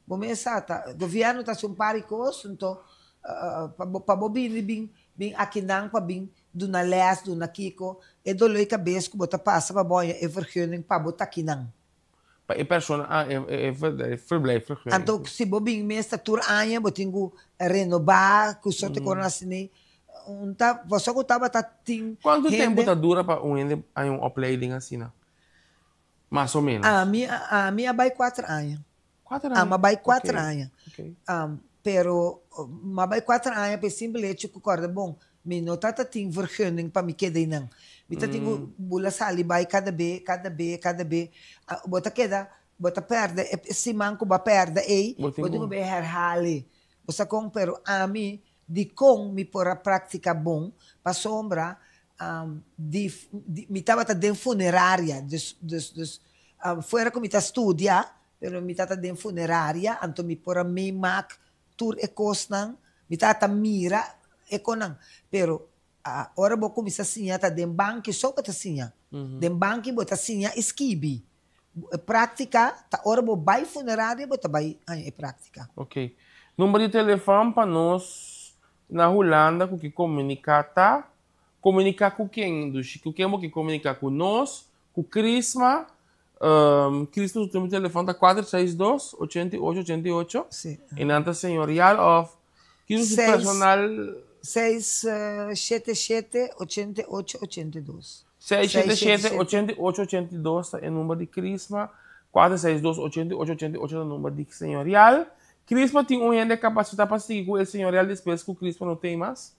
Bo mes sa ta gobierno ta haci un par di cos nto pa bo bini bin bin akinan pa bin duna les duna kico e dolor di cabes cu bo ta pasa pa bo haña e vergunning pa bo ta akinan. Pa e persona a e e verblijfvergunning. Anto si bo bin mes ta tur aña bo tin cu renoba cu soort di cosnan asina un ta pasobra cu tabata tin Cuanto tempo ta dura pa un hende haña un opleiding asina? Mas o menos. Ami ami a bai kuater aña. Kuater aña? Ami a bai kuater aña. Okay. Pero mi a bai kuater aña pa e simpel hecho ku kòrda bon, mi no tata tin vergunning pa mi keda einan. Mi ta tin ku bula sali bai kada be, kada be, kada be. Bo ta keda, bo ta pèrdè e siman ku bo a pèrdè ei, bo tin ku bai herhal e. Bo sa kon? Pero ami, dikon mi por a praktika bon? Pasobra di mi tabata den funeraria, dus dus dus fuera ku mi ta studia, pero mi tabata den funeraria, anto mi por a meemak tur e kosnan, mi tabata mira e konan, pero. Ora bo kuminsá siña ta den banki so bo ta siña. Den banki bo ta siña i skibi. E práktika ta ora bo bai funeraria bo ta bai haña e práktika. Ok. Number di telefòn pa nos na Hulanda ku ke komuniká ta? Komuniká ku ken, Dushi? Ku ken bo ke komuniká? Ku nos? Ku Crisma? Crisma su number di telefòn ta kuater seis dos, ochenta i ocho, ochenta i ocho. Sí. I nan ta señorial òf kiko su personal? Seis shete shete, ochenta i ocho, ochenta i dos. 677 88 82 ta e number di Crisma, 462 88 88 ta number di Señorial. Crisma tin un hende capacita pa sigui cu e Señorial despues cu Crisma no tey mas?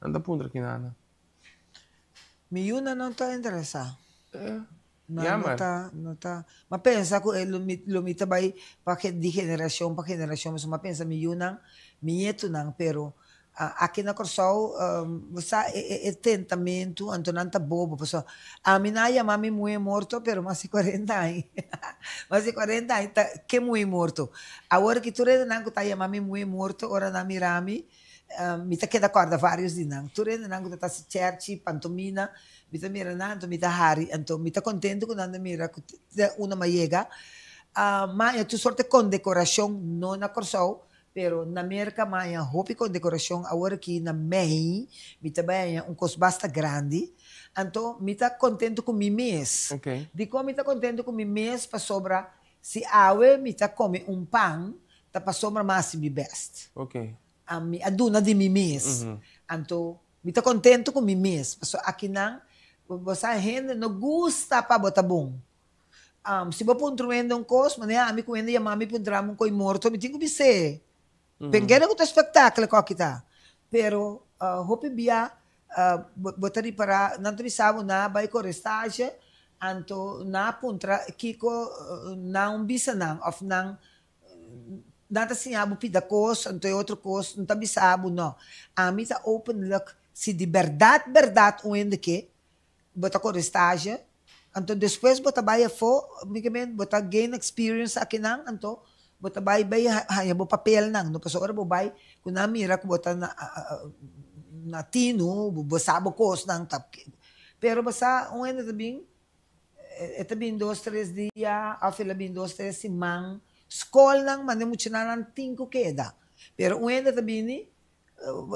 Nan ta puntra kinana. Mi yuna no ta interesa. No, no Jammer. ta, no ta. M'a pensa cu e lo mi, lo mi ta bay pa di generacion pa generacion, pasobra m'a pensa mi yunan, mi ñetunan, pero aki na Kòrsou bo sa e e e tentamentu, anto nan ta bobo, pasobra ami nan a yama mi muhé morto, pero mas di kuarenta aña, mas di kuarenta aña ta ke muhé morto. Awor ki tur hendenan ku ta yama mi muhé morto ora nan mira mi, Mi ta keda kòrda vários di nan. Tur hendenan ku ta ta hasi chèrchi, pantomina, mi ta mira nan, anto mi ta hari. Anto mi ta kontentu ku nan ta mira ku te unda mi a yega. Mi a haña tur sorte kondekorashon, no na Kòrsou, pero na Merka mi a haña hopi kondekorashon. Awor aki na mei mi ta bai haña un kos basta grandi. Anto mi ta kontentu ku mi mes. Dikon mi ta kontentu ku mi mes? Pasobra si awe mi ta kome un pan, Ta pasobra mi a hasi mi best. Mi a duna di mi mes. Anto mi ta contento cu mi mes. Pasobra akinan bo sa hende no gusta pa bo ta bon. Si bo puntra un hende un cos, manera ami cu hende yama mi puntra mi un coi morto, mi tin cu bis'é. Pengera cu ta espectacle cu aki ta. Pero hopi bia Bo ta ripará, nan ta bisa bo nan a bai kore stage, anto nan a puntra kiko nan bisa nan òf nan nan ta siña bo pida kos, anto e otro kos no ta bisa bo no. Ami ta openlijk, si di bèrdat bèrdat un hende ke, bo ta kore stage, anto despues bo ta bai afó, mi ke men bo ta gain experience akinan, anto bo ta bai bai haña bo papelnan, no pasobra ora bo bai ku nan mira ku bo ta na na tinu, bo sa bo kosnan ta, pero bo sa un hende ta bin, e ta bin dos tres dia òf el a bin dos tres siman, skolnan manda e muchanan nan tin ku keda, pero un hende ta bini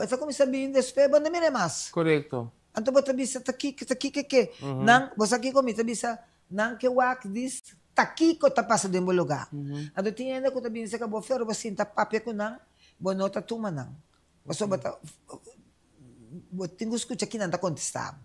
E ta kuminsá bini despues, bo no mira e mas. Korekto. Anto bo ta bisa, ta kiko, ta kiko ke? Nan, bo sa kiko mi ta bisa? Nan ke wak dis ta kiko ta pasa den bo lugá. Anto tin hende ku ta bini serka bo fero, bo sinta papia ku nan, bo no ta tuma nan. Pasobra bo ta, bo tin ku skucha ki nan ta kontestá bo.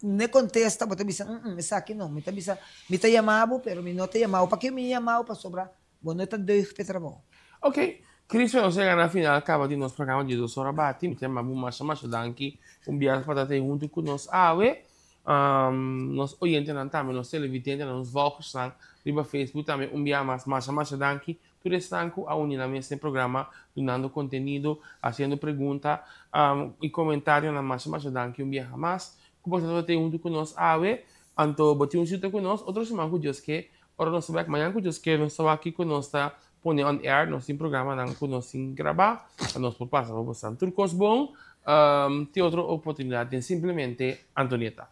Ne kontesta, bo ta bisa, um, esaki no. Mi ta bisa, mi ta yama bo, pero mi no ta yama bo. Pakiko mi yama bo? Pasobra Bo no ta deug p'e trabou. Ok, Cristo nos yega na final caba di nos programa di dos ora bati. Mi ta yama bo masha masha danki un biaha pa ta tei hunto cu nos awe. Nos oyentenan tambe, nos televidentenan, nos volgersnan riba Facebook tambe un biaha mas masha masha danki. Tur esnan cu a uni nan mes den programa dunando contenido, haciendo pregunta y comentarionan masha masha danki un biaha mas cu bo ta tei hunto cu nos awe. Anto bo tin un cita cu nos otro siman cu Dios ke. Ora nos ta bek mañan ku Dios ke nos ta wak kiko nos ta pone on air, nos tin programanan ku nos tin grabá pa nos por pasa pa bosan. Tur kos bon, tin otro oportunidat den Simplemente Antonieta.